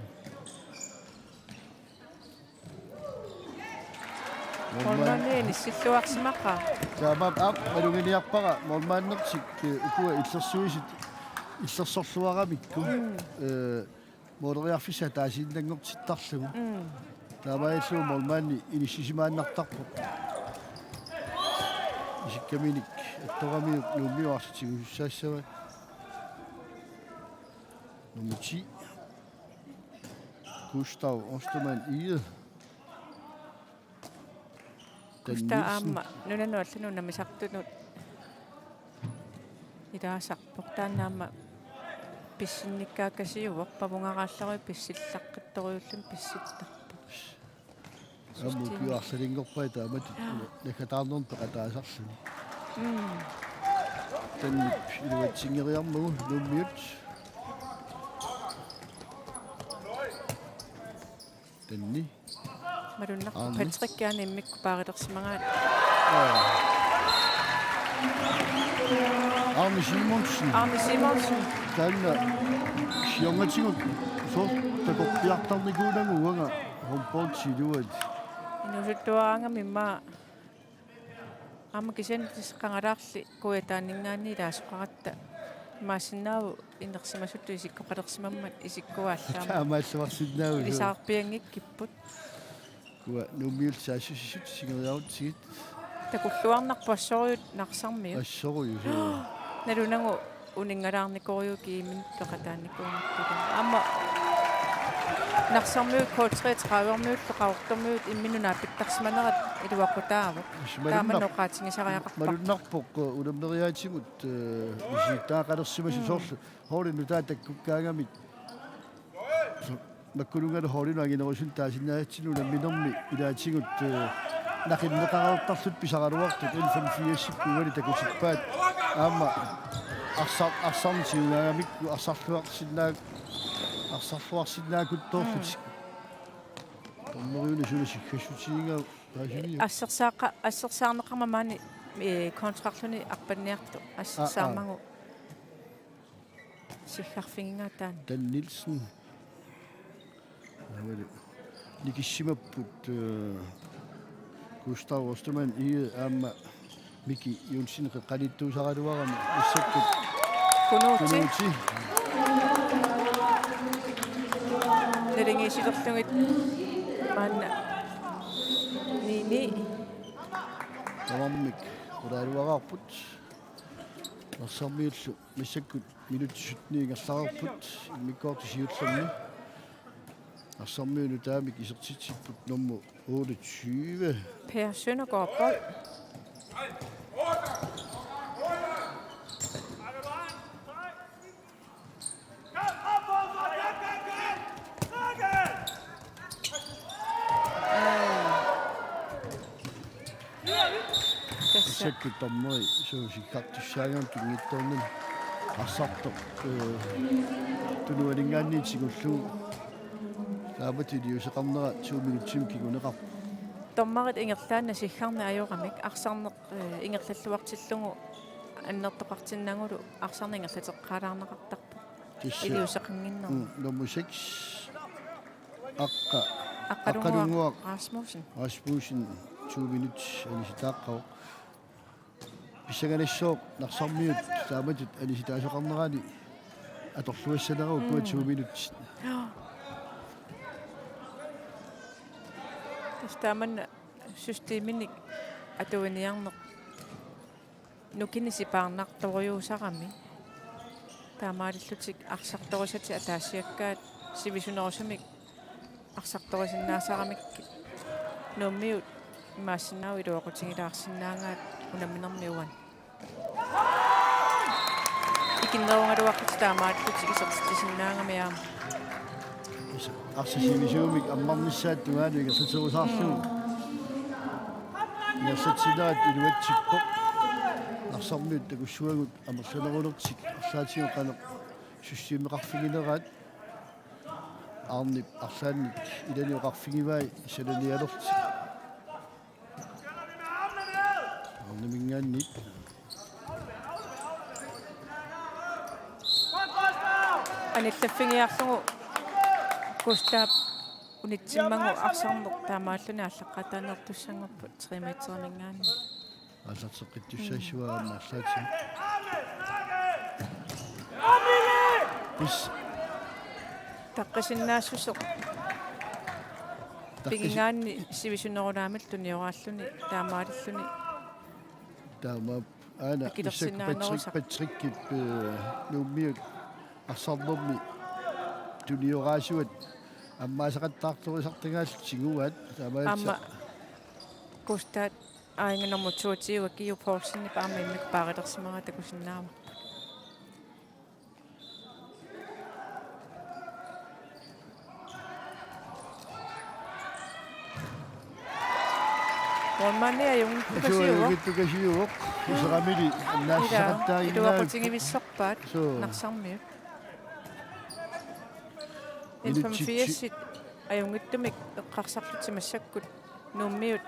Målmandi inissilluarsimaqaaq. Taamaappoq, aap, maluginiarpara målmandertik, eh, ukua illersuisut illersorluaramikku. Mm. Eh, måleriarfissaq ataasiinnanngortittarlugu. Mm. Taamaalillugu målmandi inissisimaannartarpoq. Isikkaminik attoramiuk Nuummiut arsaq tigussaassavat. Nummer ti. Gustav Ostermann Egede. Gustav Nielsen. Aamma nunanut allanut unammisartunut ilaasarpoq, taanna aamma pissinnikkaakkasiuvoq, pavungaraallarui pissillaqqittorujulluni pissittarpoq. Aamma ukiut arlalinngorpai taamatut. Jaa. Naggataarnermut peqataasarluni. Mm. Danip iluatsinngeriarmagu Nuummiut. Danni. Malunnarpoq. Arne. Patrick aana immikkut paarilersimagaat. Jaa. Arne Simonsen. Arne Simonsen. Taanna siornatigut soorlu takorpiartarnikuunagu uanga håndboldiluat. Inuusuttuaraangami immaqa aamma kisianni tassa qangalaarli Kujataaninngaanniit ilaasoqaratta. Imaassinnaavoq inersimasutut isikkoqalersimammat isikkuaallaammata. Taamaalluarsinnaavugut. Ilisarpianngikkipput. Ukua Nuummiullu saassussisut singeriarutsigit. Takulluarnarpoq assorujussuaq Narsarmiut. Assorujussuaq, suu. Nalunagu uninngalaarnikorujuk kiimik peqataanikuunngikkuni. Aamma Narsarmiut K treogtredive-miullu Qaqortormiut imminnut naapittarsimanerat iluaqutaavoq. Taamani oqaatigisariaqarparput. Malunnarpoq, eh, unammeriaatsimut, eh, misilittagaqalersimasut. Mm. Soorlu holdit nutaat takkukkaangamik. Makkununngalu holdinut anginerusunik taasinnaasatsinnut unamminermi ilaatigut, eh, naqinneqareertarlutik pisaraluartut N femogfirs-ikkut uani takutippaat. Aamma arsar-, arsarneq tigugaagamikku arsarluarsinnaak-, arsarluarsinnaakutsoorlutik. Mm. Dommeriuna suna siggassutigigaat paasivia? Assersaaqa-, assersaarneqarmat maani, eh, kontrarluni arpanniartoq. Aa, aa. Assersaarmagu. Siggarfigigaat taanna. Dan Nielsen. Aammalu nikissimapput, eh, Gustav Ostermann Egede aamma Miki Johnsen qeqqaniittuusaraluarami massakkut. Kunuuti. Kunuuti. Naligiissilerlugit maanna ni ni. Tamarmik qulaaluaraarput. Narsarmiullu massakkut minutsit sytten ingerlareerput immikkoortut siullermi. Narsarmiut nutaamik isertitsipput nummer otteogtyve. Per Søndergaard, bold. Tassa. Massakkut dommeri suusikkartussaagami tunngitsoornani arsartoq, eh, tunuaninngaanniit tigullugu. Taamatut iliuuseqarnera to minutsimik kinguneqarpoq. Dommerit ingerlaannaq siggarneq ajoramik arsarneq, eh, ingerlalluartillugu annertoqartinnagulu arsarneq ingerlateqqaalaarneqartarpoq. Tassa. Iliuuseqannginnermi. Mm, nummer seks. Aqqa. Aqqalunnguaq. Aqqalunnguaq Rasmussen. Rasmussen, to minut anisitaaqqavoq. Pissanganassaaq Narsarmiut taamatut anisitaasoqarnerani atorluassaneruvoq uku, mm, to minut. Joo. Tassa taamanna systeminik atuiniarneq nukinnik sipaarnartorujussuusarami. Taamaalillutik arsartorisatik ataasiakkaat sivisunerusumik arsartorisinnaasaramikkit Nuummiut imaassinnaavoq iluaqutigilaarsinnaagaat unamminermi uani. Ikinnerugaluarlutik taamaalillutik isertitsisinnaagami aamma. Arsaq sivisuumik ammarnissaata tungaanut ingerlaterusaarlugu. Mm. Ingerlatsinerat iluatsippoq. Narsarmiut takussuagut amerlanerulertik arlaatigut qanoq systemeqarfigineraat. Aarnip arlaannik ilani oqarfigivai sananialertik. Aarniminngaanniit. Anillaffigiarlugu Gustav unitsimmagu arsarneq taamaalluni aallaqqaataanneertussanngorpoq tre meteriminngaanniit. Aallarteqqittussaassuaa aamma arlaatigut. Pis. Taqqisinnaassuseq. Taqqisi- Pigigaanni sivisunerulaamillu tunioraalluni taamaalilluni. Taama aana akilersinnaanerusarpoq. Patrick, Patrickip, eh, Nuummiut arsarnermi tunioraasuat ammaasaqattaartorisartagaallu tiguaat taamaatsa. Aamma Gustav Aajuku nummer toogtyve, Geo Poulsenip aamma immikkut paarilersimavaa takusinnaavarput. Målmandi ajunngittukasiuvoq. Ajunngittukasiuvoq. Iseramili annaasaqattaaginnaa. Iluaqutigivissorpaat. Suu. Narsarmiut. N femogfirs ajunngitsumik eqqarsarlutik massakkut Nuummiut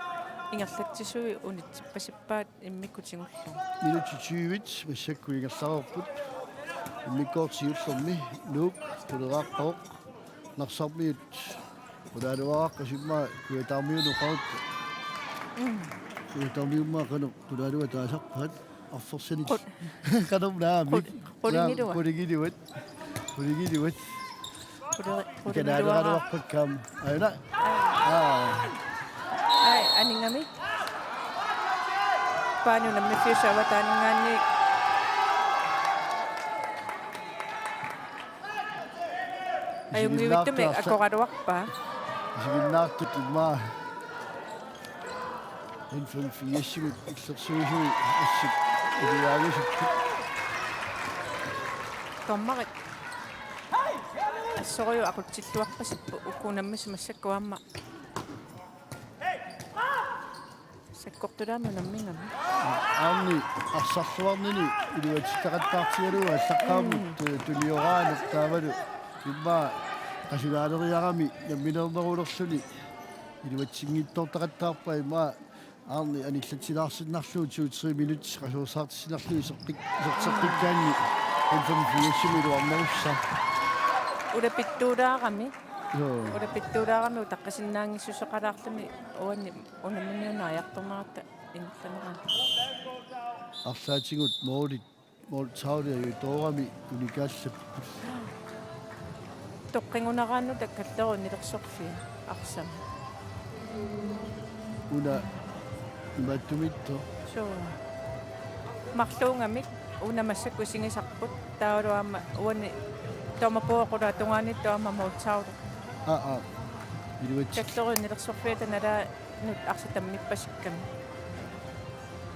ingerlatsisui unitsippasippaat immikkut tigullugu. Minutsit tyve massakkut ingerlareerput. Immikkoortut siullermi Nuuk quleraaqqavoq. Narsarmiut qulaaluaraarput, immaqa Kujataarmiunut qavut. Mm. Kujataarmiummaa qanoq qulaaluat taasarpaat. Arfersanik. Qul- Qanormi naamik. Qul-, qulingiluat. Naam, qulingiluat. Qulingiluat. Quli-, qulingiluara. Ikanaaleraluarpakka aamma. Aana. Aa. Ai, aningami. Paani unammifiusaava taaninngaanniit. Ajunngivittumi isiginnaartut arla-, akoraluarpaa. Isiginnaartut immaqa N femogfirsimut illersuisui assut iliaagisipput. Dommerit. Assorujuk aqutsilluarpasipput uku unammisut massakkut aamma. Sakkortulaamik unammigami. Aarni arsarluarnini iluatsitaqattaartigalugu aallaqqaammut, mm, tu-, tunioraaneq taavalu immaqa qasulaaleriarami nammineernerulerluni iluatsinngitsoortaqattaarpaa immaqa aarni anillatsilaarsinnarlugu to-tre minutsit qasuersaartissinnarlugu isertik-, iserteqqikkaanni N femogfirsimut iluarnerussaaq. Ulapittuulaarami. Joo. Ulapittuulaarami utaqqisinnaanngissuseqalaarluni uani unamminiuna ajartorneratta ingerlanerani. Arlaatigut målit, måltavliajutoorami unikaallapput. Toqqingunaraannut takkalleru nilersorfia arsama. Una imaattumiittoq. Suu. Marluugamik una massakkut isigisarput. Taavalu aamma uani dommerbogi qulaatungaaniittoq aamma måltavle. Aa, aa. Iluatsi. Takkalleru nilersorfiata nalaanut arsaq tammippasikkami.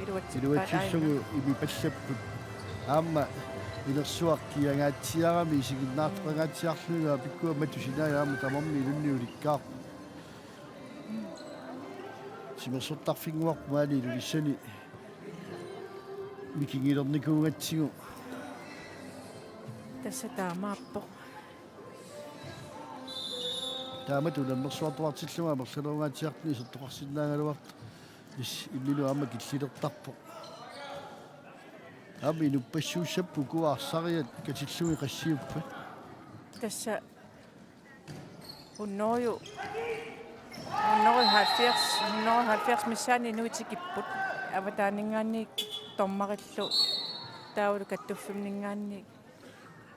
Iluatsippaat aina. Iluatsissugu imipallapput. Aamma ilersuaq kiagaatsiarami isiginnaartoqangaatsiarluni, aa, pikkuamma tusinai aamma tamarmik ilunni ulikkaarput. Timersortarfinnguarput maani Ilulissani mikinngilernikuugatsigu. Tassa taamaappoq. Taamatut unammersuartuartillugu amerlanerungaatsiarluni isertoqarsinnaagaluartoq. Is, imminut aamma killilertarpoq. Aamma inuppassuussapput ukua arsariat katillugit qassiuppat. Tassa hundrede, hundrede halvfjerds, hundrede halvfjerds missaani inuit tikipput. Avataaninngaanniit dommerillu taavalu kattuffimminngaanniit.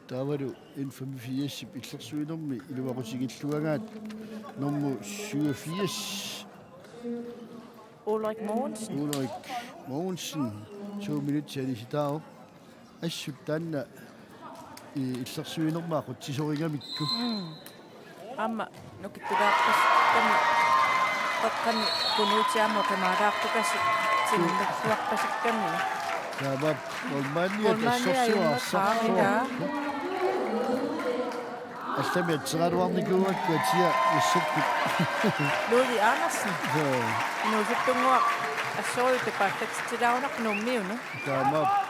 Taavalu N femogfirsip illersuinermi iluaqutigilluagaat nummer syvogfirs. Ulrik Mogensen. Ulrik Mogensen, to minutsit anisitaavoq. Assut taanna, i-, illersuinermi aqutsisoringamikku. Mm. Aamma nukittulaarpasikkami, qeqqani kunuuti aamma oqimaalaartukasik, timmersuarpasikkami. Taava målmandi. Målmandi assorsuaq ajunngilaq arsarsuaq. Aamma. Allami atseraluarnikuugakku atia massakkut. Ludvig Andersen. Joo. Inuusuttunnguaq assorujuk tupaallatitsilaarunarpoq Nuummiunut. Taamaappoq.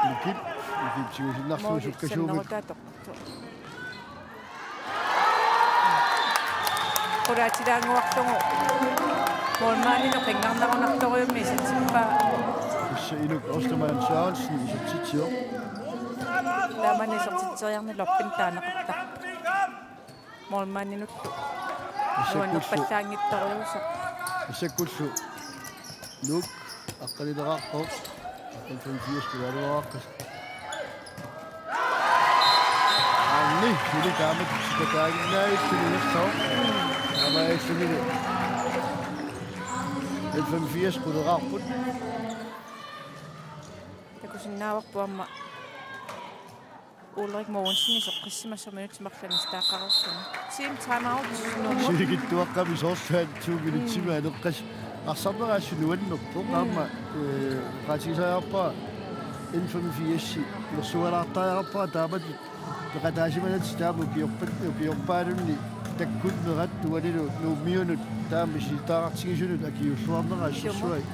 Nikip, Nikip tigusinnarlugu. Måli sukkasuumik. Sannerutaatoq. Qulaatilaannguarlugu. Målmandinut qinngarnerunartorujussuarmik isertippaa. Tassa Inuk Ostermann Sørensen isertitsivoq. Taamani isertitseriarneq loppinut taaneqartarpoq. Målmandinullu. Assakkullu. Nuannerpallaanngitsorujussuaq. Assakkullu. Nuuk aqqanileqarpoq. N femogfirs qulaaluaraqqat. Aani, suli taamatut sikataaginnaavilluni ingerlavoq. Taamaalillunilu N femogfirs quleqarput. Takusinnaavarput aamma Ulrik Mogensen iseqqissimassaminut timerlannistaaqareerluni. Team timeout, Nuummut. Sivikitsuaqqami soorlu aamma to minutsimik. Mm. Aneqqasoq arsarnera assut nuannerpoq. Mm. Aamma, eh, oqaatigisariaqarpara N femogfirs ilersualaartariaqarpara taamatut peqataasimanatsinni taama ukiorpat-, ukiorpaalunni takkunnerat uanilu Nuummiunut taama misilittagaqartigisunut akiuulluarnera assorsuaq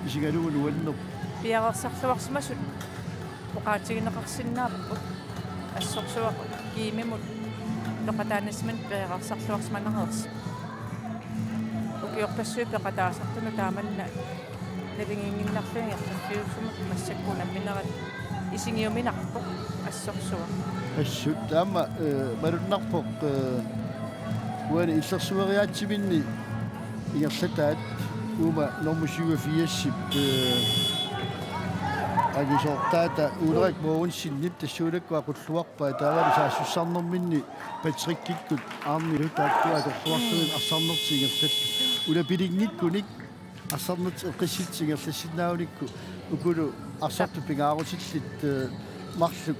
isigalugu nuannerpoq. Piareersarluarsimasut oqaatigineqarsinnaapput assorsuaq G M-imut peqataanissiminut piareersarluarsimanereersoq. Ukiorpassuit peqataasartunut taamanna naligiinnarlugit ingerlaffiusumut massakkut unamminerat isigiuminarpoq assorsuaq. Assut taama, eh, malunnarpoq, eh, uani illersueriaatsiminni ingerlataat uuma nummer syvogfirsip, eh, angisoortaata Ulrik Mogensenip tassuunakkut aqulluarpaa taavalu saassussarnerminni Patrickikkut Arnilu taakkua atorluarlugit arsarnertik ingerlallutik. Ulapilinngikkunik arsarnertik eqqissitsit ingerlassinnaagunikku ukulu arsartut pingaarutillit, eh, marluk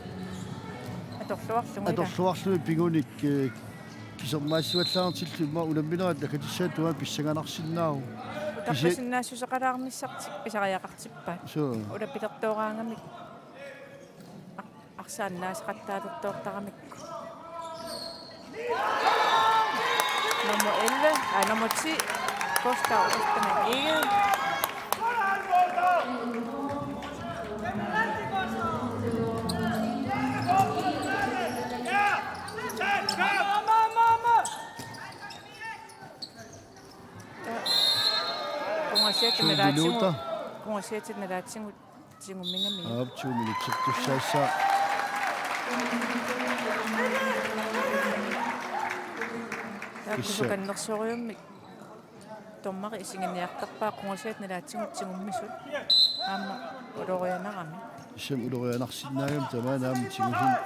atorluarlugit, ilaa, atorluarlugit pingunik, eh, kisermaassivallaartillugu immaqa unamminerat nakatissaata tungaanut pissanganarsinnaavoq. Kisi- Utarpasinnaassuseqalaarnissartik pisariaqartippaat. Suu. Ulapilertooraangamik. Ar-, arsaannaasaqattaalertoortaramikku. Nummer elleve, ej, nummer ti, Gustav Ostermann Egede. Ja. Qungasiatit nalaatigut. To minutter. Qungasiatit nalaatigut. Tigumminngaanniit. Aap, to minutsit tussaassaaq. Taakku kissa- sukannersorujummik. Dommeri isiginiartarpaa qungasiat nalaatigut tigummisut. Aamma ulorianarami. Tassa ulorianarsinnaagami tamaani aamma tigusineq.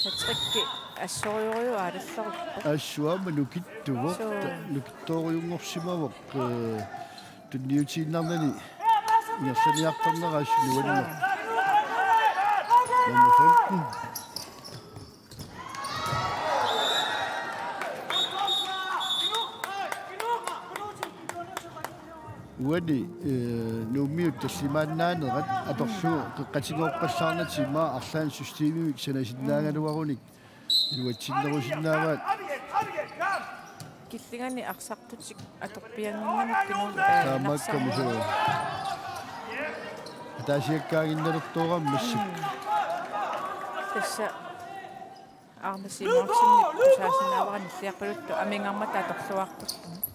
Patricki assorujussuaq aalalleruppoq. Assut aamma nukittuvoq. Suu. Ta-, nukittoorujunngorsimavoq, eh, tunniutiinnarnani ingerlaniartarnera assut nuanneq. Nummer femten. Uani, eh, Nuummiut tallimaannaanerat atorlugu qeqqatigooqqallaarnatik immaqa arlaannik systemimik sanasinnaagaluarunik iluatsinnerusinnaavaat. Killingani arsartutik atorpiannginnamikku, eh, taamaakkami narsarmi. Suu. Ataasiakkaaginnalertoorami massakkut. Mm. Tassa Arne Simonsenip tusaasinnaavara nilliarpaluttoq amigarmata atorluarput.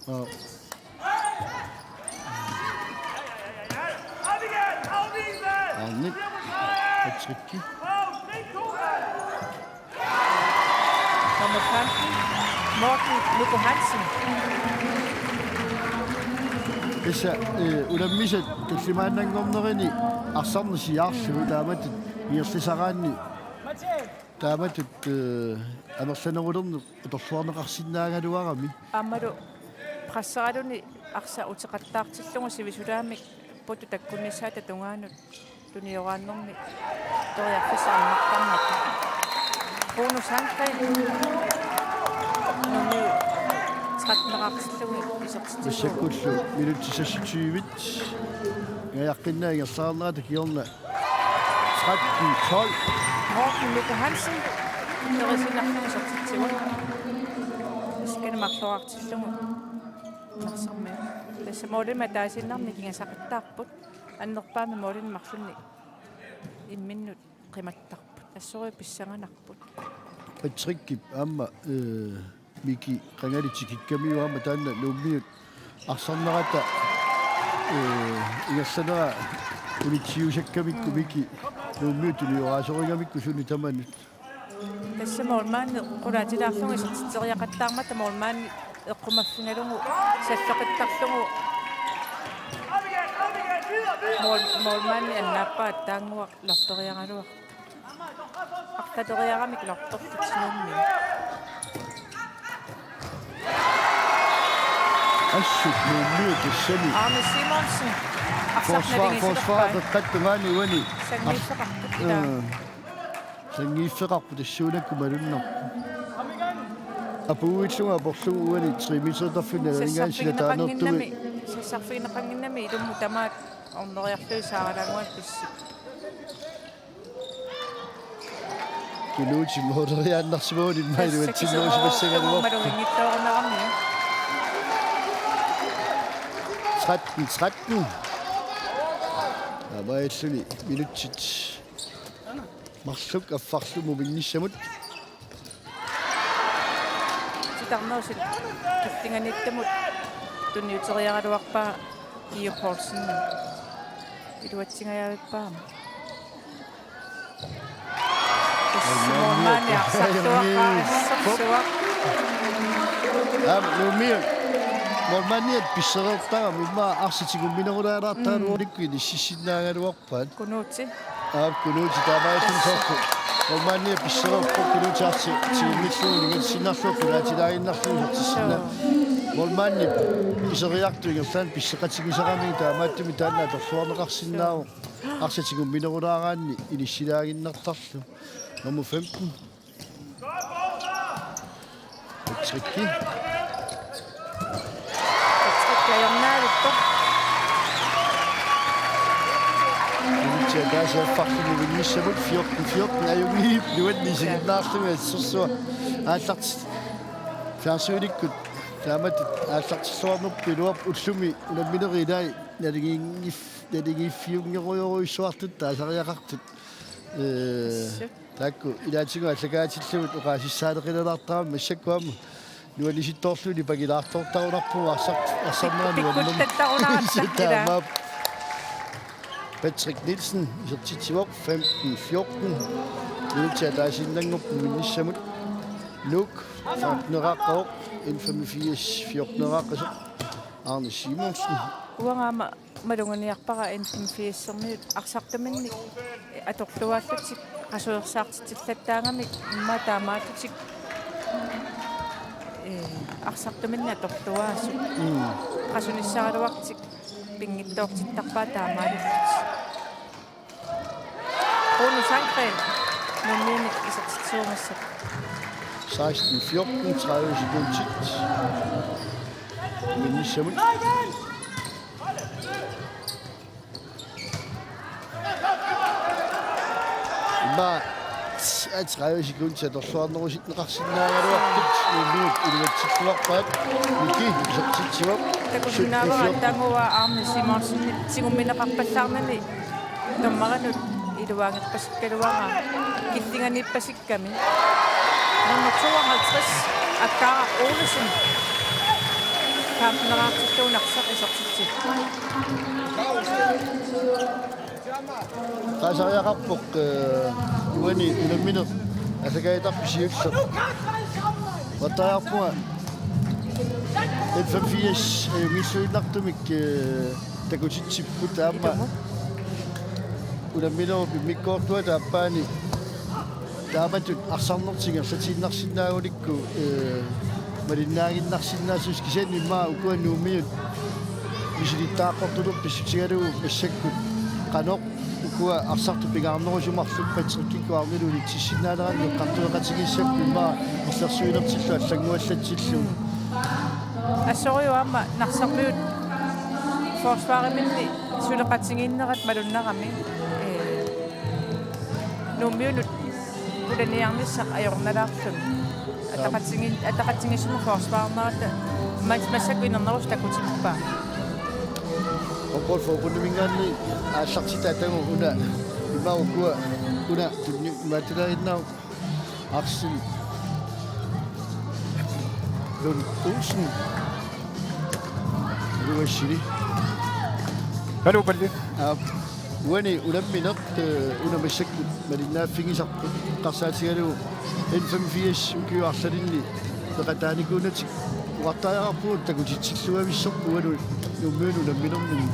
Aa. Arne. Patricki. Nummer femten, Morten Nuku Hansen. Tassa, eh, unammisat tallimaannanngornerini arsarneq siaarlugu taamatut ingerlasaraanni. Taamatut, eh, amerlanerulerneq atorluarneqarsinnaagaluarami. Aammalu presseraluni arsaq uteqattaartillugu sivisulaamik puttut takkunnissaata tungaanut tunioraannermi toriarfissaq annertarnata. Bonus Sandgren. Nummer tretten-eqartillugu isertitsisuuvoq. Massakkullu minutsit seksogtyve. Ingajaqqinnaaq ingerlaarnerata kingorna tretten tolv. Morten Nuku Hansen. Terisinarlugu isertitsivoq. Isikani marloriartillugu. Narsarmi. Tassa målimik ataasiinnarnik ikingasaqattaarput. Annerpaamik målimik marlunnik imminnut qimattarput. Assorujuk pissanganarput. Patrickip aamma, eh, Miki qangali tikikkamiuk aamma taanna Nuummiut arsarnerata, eh, ingerlanera unitsiusakkamikku Miki Nuummiut tunioraasoringamikku suni tamanut. Tassa målmandi qulaatilaarlugu isertitseriaqattaarmata målmandi eqqumaffigalugu salloqittarlugu mål-, målmandi annaappaa attaannguaq lorperiaraluartoq. Artaleriaramik lortorlutik Nuummi. Assut Nuummiut tassani. Arne Simonsen. Forsvar, forsvar, arsaq nalingisikkaat. Qeqqata tungaani uani. Sanngiiffeqarput ilaa. Eh. Sanngiiffeqarput tassuunakkut malunnarpoq. Apuuillugu aporlugu uani tre metertarfinni nalaninngaanniit sila taaneertumi. Sassarfigineqannginnami, sassarfigineqannginnami ilummut tamaat orneriarlugit saaralaannguaq pissi. Kunuutip måleriaannarsimaguni immaqa iluatsinnerusimassagaluarpoq. Maluginngitsoorunarami. Tretten tretten. Aamma illuni minutsit marluk affarlu muminnissamut. Titarnerusoq killinganiittumut tunniuteriaraluarpaa Kio Poulsen. Iluatsingajavippaa. Målmandi arsartuaqqaa assersuaq. Aamma Nuummiut målmandiat pissereertarami immaqa arsaq tigumminerulaalaartaraluarukku inississinnaagaluarpaat. Kunuuti. Aap, Kunuuti taamaallaat soorlu. Målmandiat pissereerpoq Kunuuti arsaq tigummiullugu ingerlatsinnarlugu qulaatilaaginnarlugu isertissinnaa. Målmandip piseriartup ingerlaannaq pisseqatigisarami taamaattumik taanna atorluarneqarsinnaavoq. Arsaq tigumminerulaaraanni inissilaaginnartarlugu. Nummer femten. Patricki. Patrick ajornaaluttoq. Minutsit ataaseq affarlu muminnissamut fjorten fjorten ajunngilaq nuanneq isiginnaarlugu assersuaq. Aallartit-, fjernsynikkut taamatut aallartilluarnerput iluarpoq ullumi unamminerit ilaat naligiinngif-, naligiiffiunngerujorujussuartut taasariaqartut. Ee, assut. Taakku ilaatigut aallakaatillugit oqaasissaaleqilaartarami massakkut aamma nuannisittoorluni pangilaartoortarunarpugut arsart-, arsarnera nuannermi. Pikkuttattarunaartarput ilaa. Taamaappoq. Patrick Nielsen isertitsivoq femten fjorten. Minutsit ataasiinnanngorput muminnissamut. Nuuk femteneqaqqavoq, N femogfirs fjorteneqaqqasoq, Arne Simonsen. Uanga aamma maluginiarpara N femogfirsermiut arsartuminnik atorluaallutik qasuersaartitsillattaarmata immaqa taamaallutik, ee, arsartuminnik atorluaasut. Mm. Qasunissaraluartik pinngitsoortittarpaat taamaalillutik. Rune Sandgreen, Nuummiunit isertitsiumassapput. Seksten fjorten, tredive sekundit. Minnissamut. Immaqa tredive sekundit atorluarnerusinneqarsinnaagaluartut Nuummiut iluatsilluarpaat. Miki isertitsivoq. Takusinnaavara sytten fjorten. Tangua Arne Simonsenip tigummineqarpallaarnani dommarinut iluaagerpasikkaluaraa killinganiippasikkami. Nummer tooghalvtreds, Akara Olsen. Femteneqartillugu Narsaq isertitsivoq. Taasariaqarpoq, eh, uani unammineq allakaatarput siulleq. Uattariarpunga N femogfirs, eh, ajunngilluinnartumik, eh, takutitsipput aamma. Ilumut. Unamminerup immikkoortuata aappaani taamatut arsarnertik ingerlatiinnarsinnaagunikku, eh, malinnaaginnarsinnaasut, kisianni immaqa ukua Nuummiut misilittagaqartulerput pissutigalugu massakkut qanoq ukua arsartut pingaarnerusumarlugit Patrickikkut Arnilu unitsissinnaaneranik eqqartueqatigiissapput immaqa illersuinertillu allannguallatsillugu. Assorujuk aamma Narsarmiut forsvariminni suleqatigiinnerat malunnarami. Ee, Nuummiunut ulaniarnissaq ajornalaarluni. Ataqatigiit-, ataqatigiissummik forsvarernerata mas-, massakkut inernerusoq takutippaa. Håndboldforbundiminngaanniit aallartitaagut una, immaqa ukua, una tunni-, imaattunnginnavut Aksel Lund Olsen. Uassili. Hallo, Palle. Aap, uani unammineq, eh, una massakkut malinnaaffigisarput eqqarsaatigalugu N femogfirs ukiup arlalinni peqataanikuunatik uattariaqarpugut takutitsilluavissorput uani Nuummiunut unamminerminni.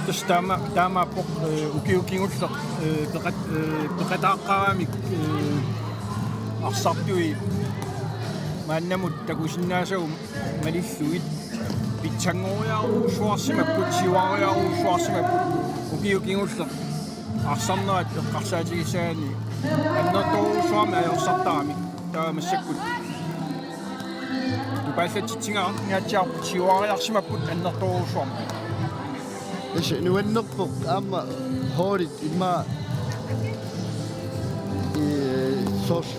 Tassa taama, taamaappoq, eh, ukiut kingulleq, eh, peqat-, eh, peqataaqqaramik, eh, arsartui maannamut takusinnaasavut malillugit pitsanngoriarujussuarsimapput, siuariarujussuarsimapput, ukiut kingulleq arsarnerat eqqarsaatigissagaanni annertoorujussuarmik ajorsartaramik taava massakkut tupaallatsitsigaanngaatsiarput siuariarsimapput annertoorujussuarmik. Tassa nuannerpoq aamma holdit immaqa, ee, soorlu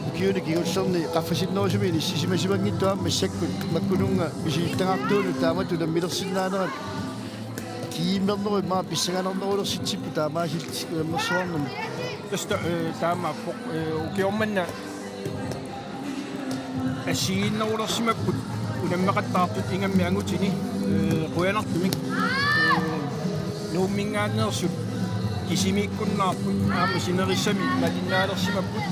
ukiuni kingullerni qaffasinnerusumi inissisimasimanngitsut aamma massakkut makkununnga misilittagaqartuunut taamatut unammilersinnaanerat kiimmernerup immaqa pissanganarnerulersitsipput taamaasillutik unammersuarnermi. Tassa, eh, taamaappoq, eh, ukioq manna assigiinnerulersimapput unammeqattaartut ingammik angutini, eh, qujanartumik. Eh, Nuumminngaanneersut kisimiikkunnaarput aamma sinerissami malinnaalersimapput,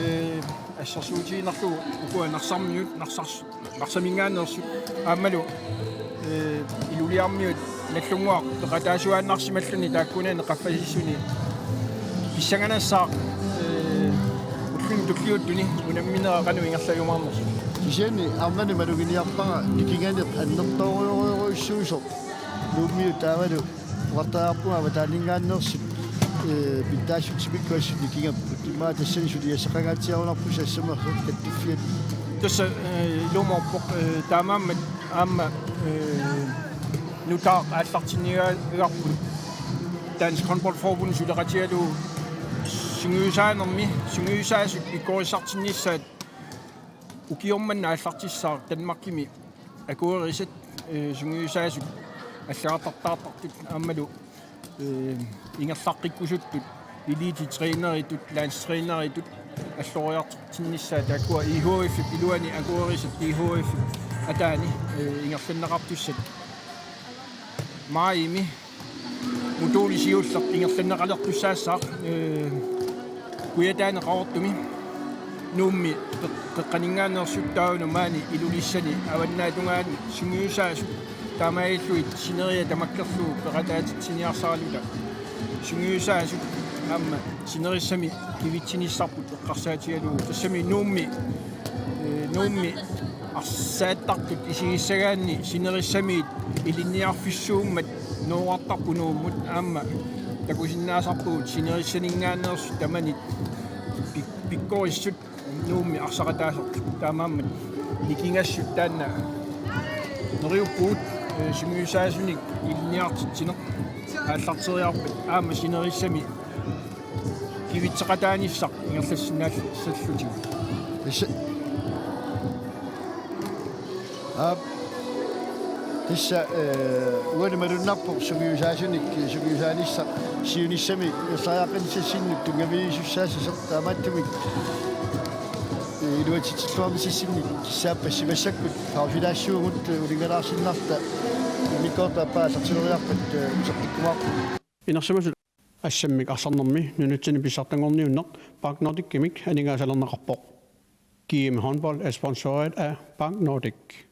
eh, assersuutigiinnarlugu ukua Narsarmiut, Narsars-, Narsaminngaanneersut aammalu, eh, Ilulissarmiut Nagdlunguaq peqataasuaannarsimalluni taakkunani qaffasissuni pissanganassaaq, eh, ulluni tulliuttuni unamminera qanoq ingerlajumaarnersoq. Kisianni arnani maluginiarpara nikinganeq annertoorujorujussuusoq Nuummiut taavalu uattariaqarpunga avataaninngaanneersut, eh, pitsaassutsimikku assut nikingapput. Immaqa tassani suliassaqangaatsiarunarpoq assammik kattuffiat. Tassa, eh, ilumoorpoq, eh, taamaammat aamma, eh, nutaaq aallartinniagarput Dansk Håndboldforbund suleqatigalugu sungiusaanermi, sungiusaasut pikkorissartinnissaat ukioq manna aallartissaaq Danmarkimi akuerisat, eh, sungiusaasut allagartartaartartut aammalu, eh, ingerlaqqikkusuttut, elitetræneritut, landstræneritut alloriartortinnissaat taakkua I H F-ip iluani akuerisat I H F-ip ataani, eh, ingerlanneqartussat. Maajimi moduuli siulleq ingerlanneqalertussaassaaq, eh, Kujataani Qaqortumi. Nuummi qeq-, qeqqaninngaanneersut taavalu maani Ilulissani avannaatungaani sungiusaasut taamaalillugit sineriak tamakkerlugu peqataatitsiniarsaraluta sungiusaasut aamma sinerissami kivitsinissarput eqqarsaatigalugu tassami Nuummi, eh, Nuummi arsaattartut isigissagaanni sinerissamiit ilinniarfissuummat nooqqartarput Nuummut aamma takusinnaasarpugut sinerissaninngaanneersut tamanit pik-, pikkorissut Nuummi arsaqataasartut taamaammat nikingassut taanna neriuppugut, eh, sungiusaasunik ilinniartitsineq aallarteriarpat aamma sinerissami kivitseqataanissaq ingerlassinnaallutik. Tassa. Aap. Tassa, eh, uani malunnarpoq sungiusaasunik, sungiusaanissaq siunissami ingerlariaqqinnissarsinnut tunngavigisussaassasoq taamaattumik, eh, iluatsitsilluarnissarsinnik kissaappassuk massakkut pausilaassaagut, eh, uninngalaarsinnarluta immikkoortup aappaa aallartileriarpat, eh, usertikkumaarpugut. Inersimasut assammik arsarnermi nunatsinni pissartanngorniunneq Park Nordicimik aningaasalerneqarpoq. G M Håndbold er sponsoreret af Park Nordic.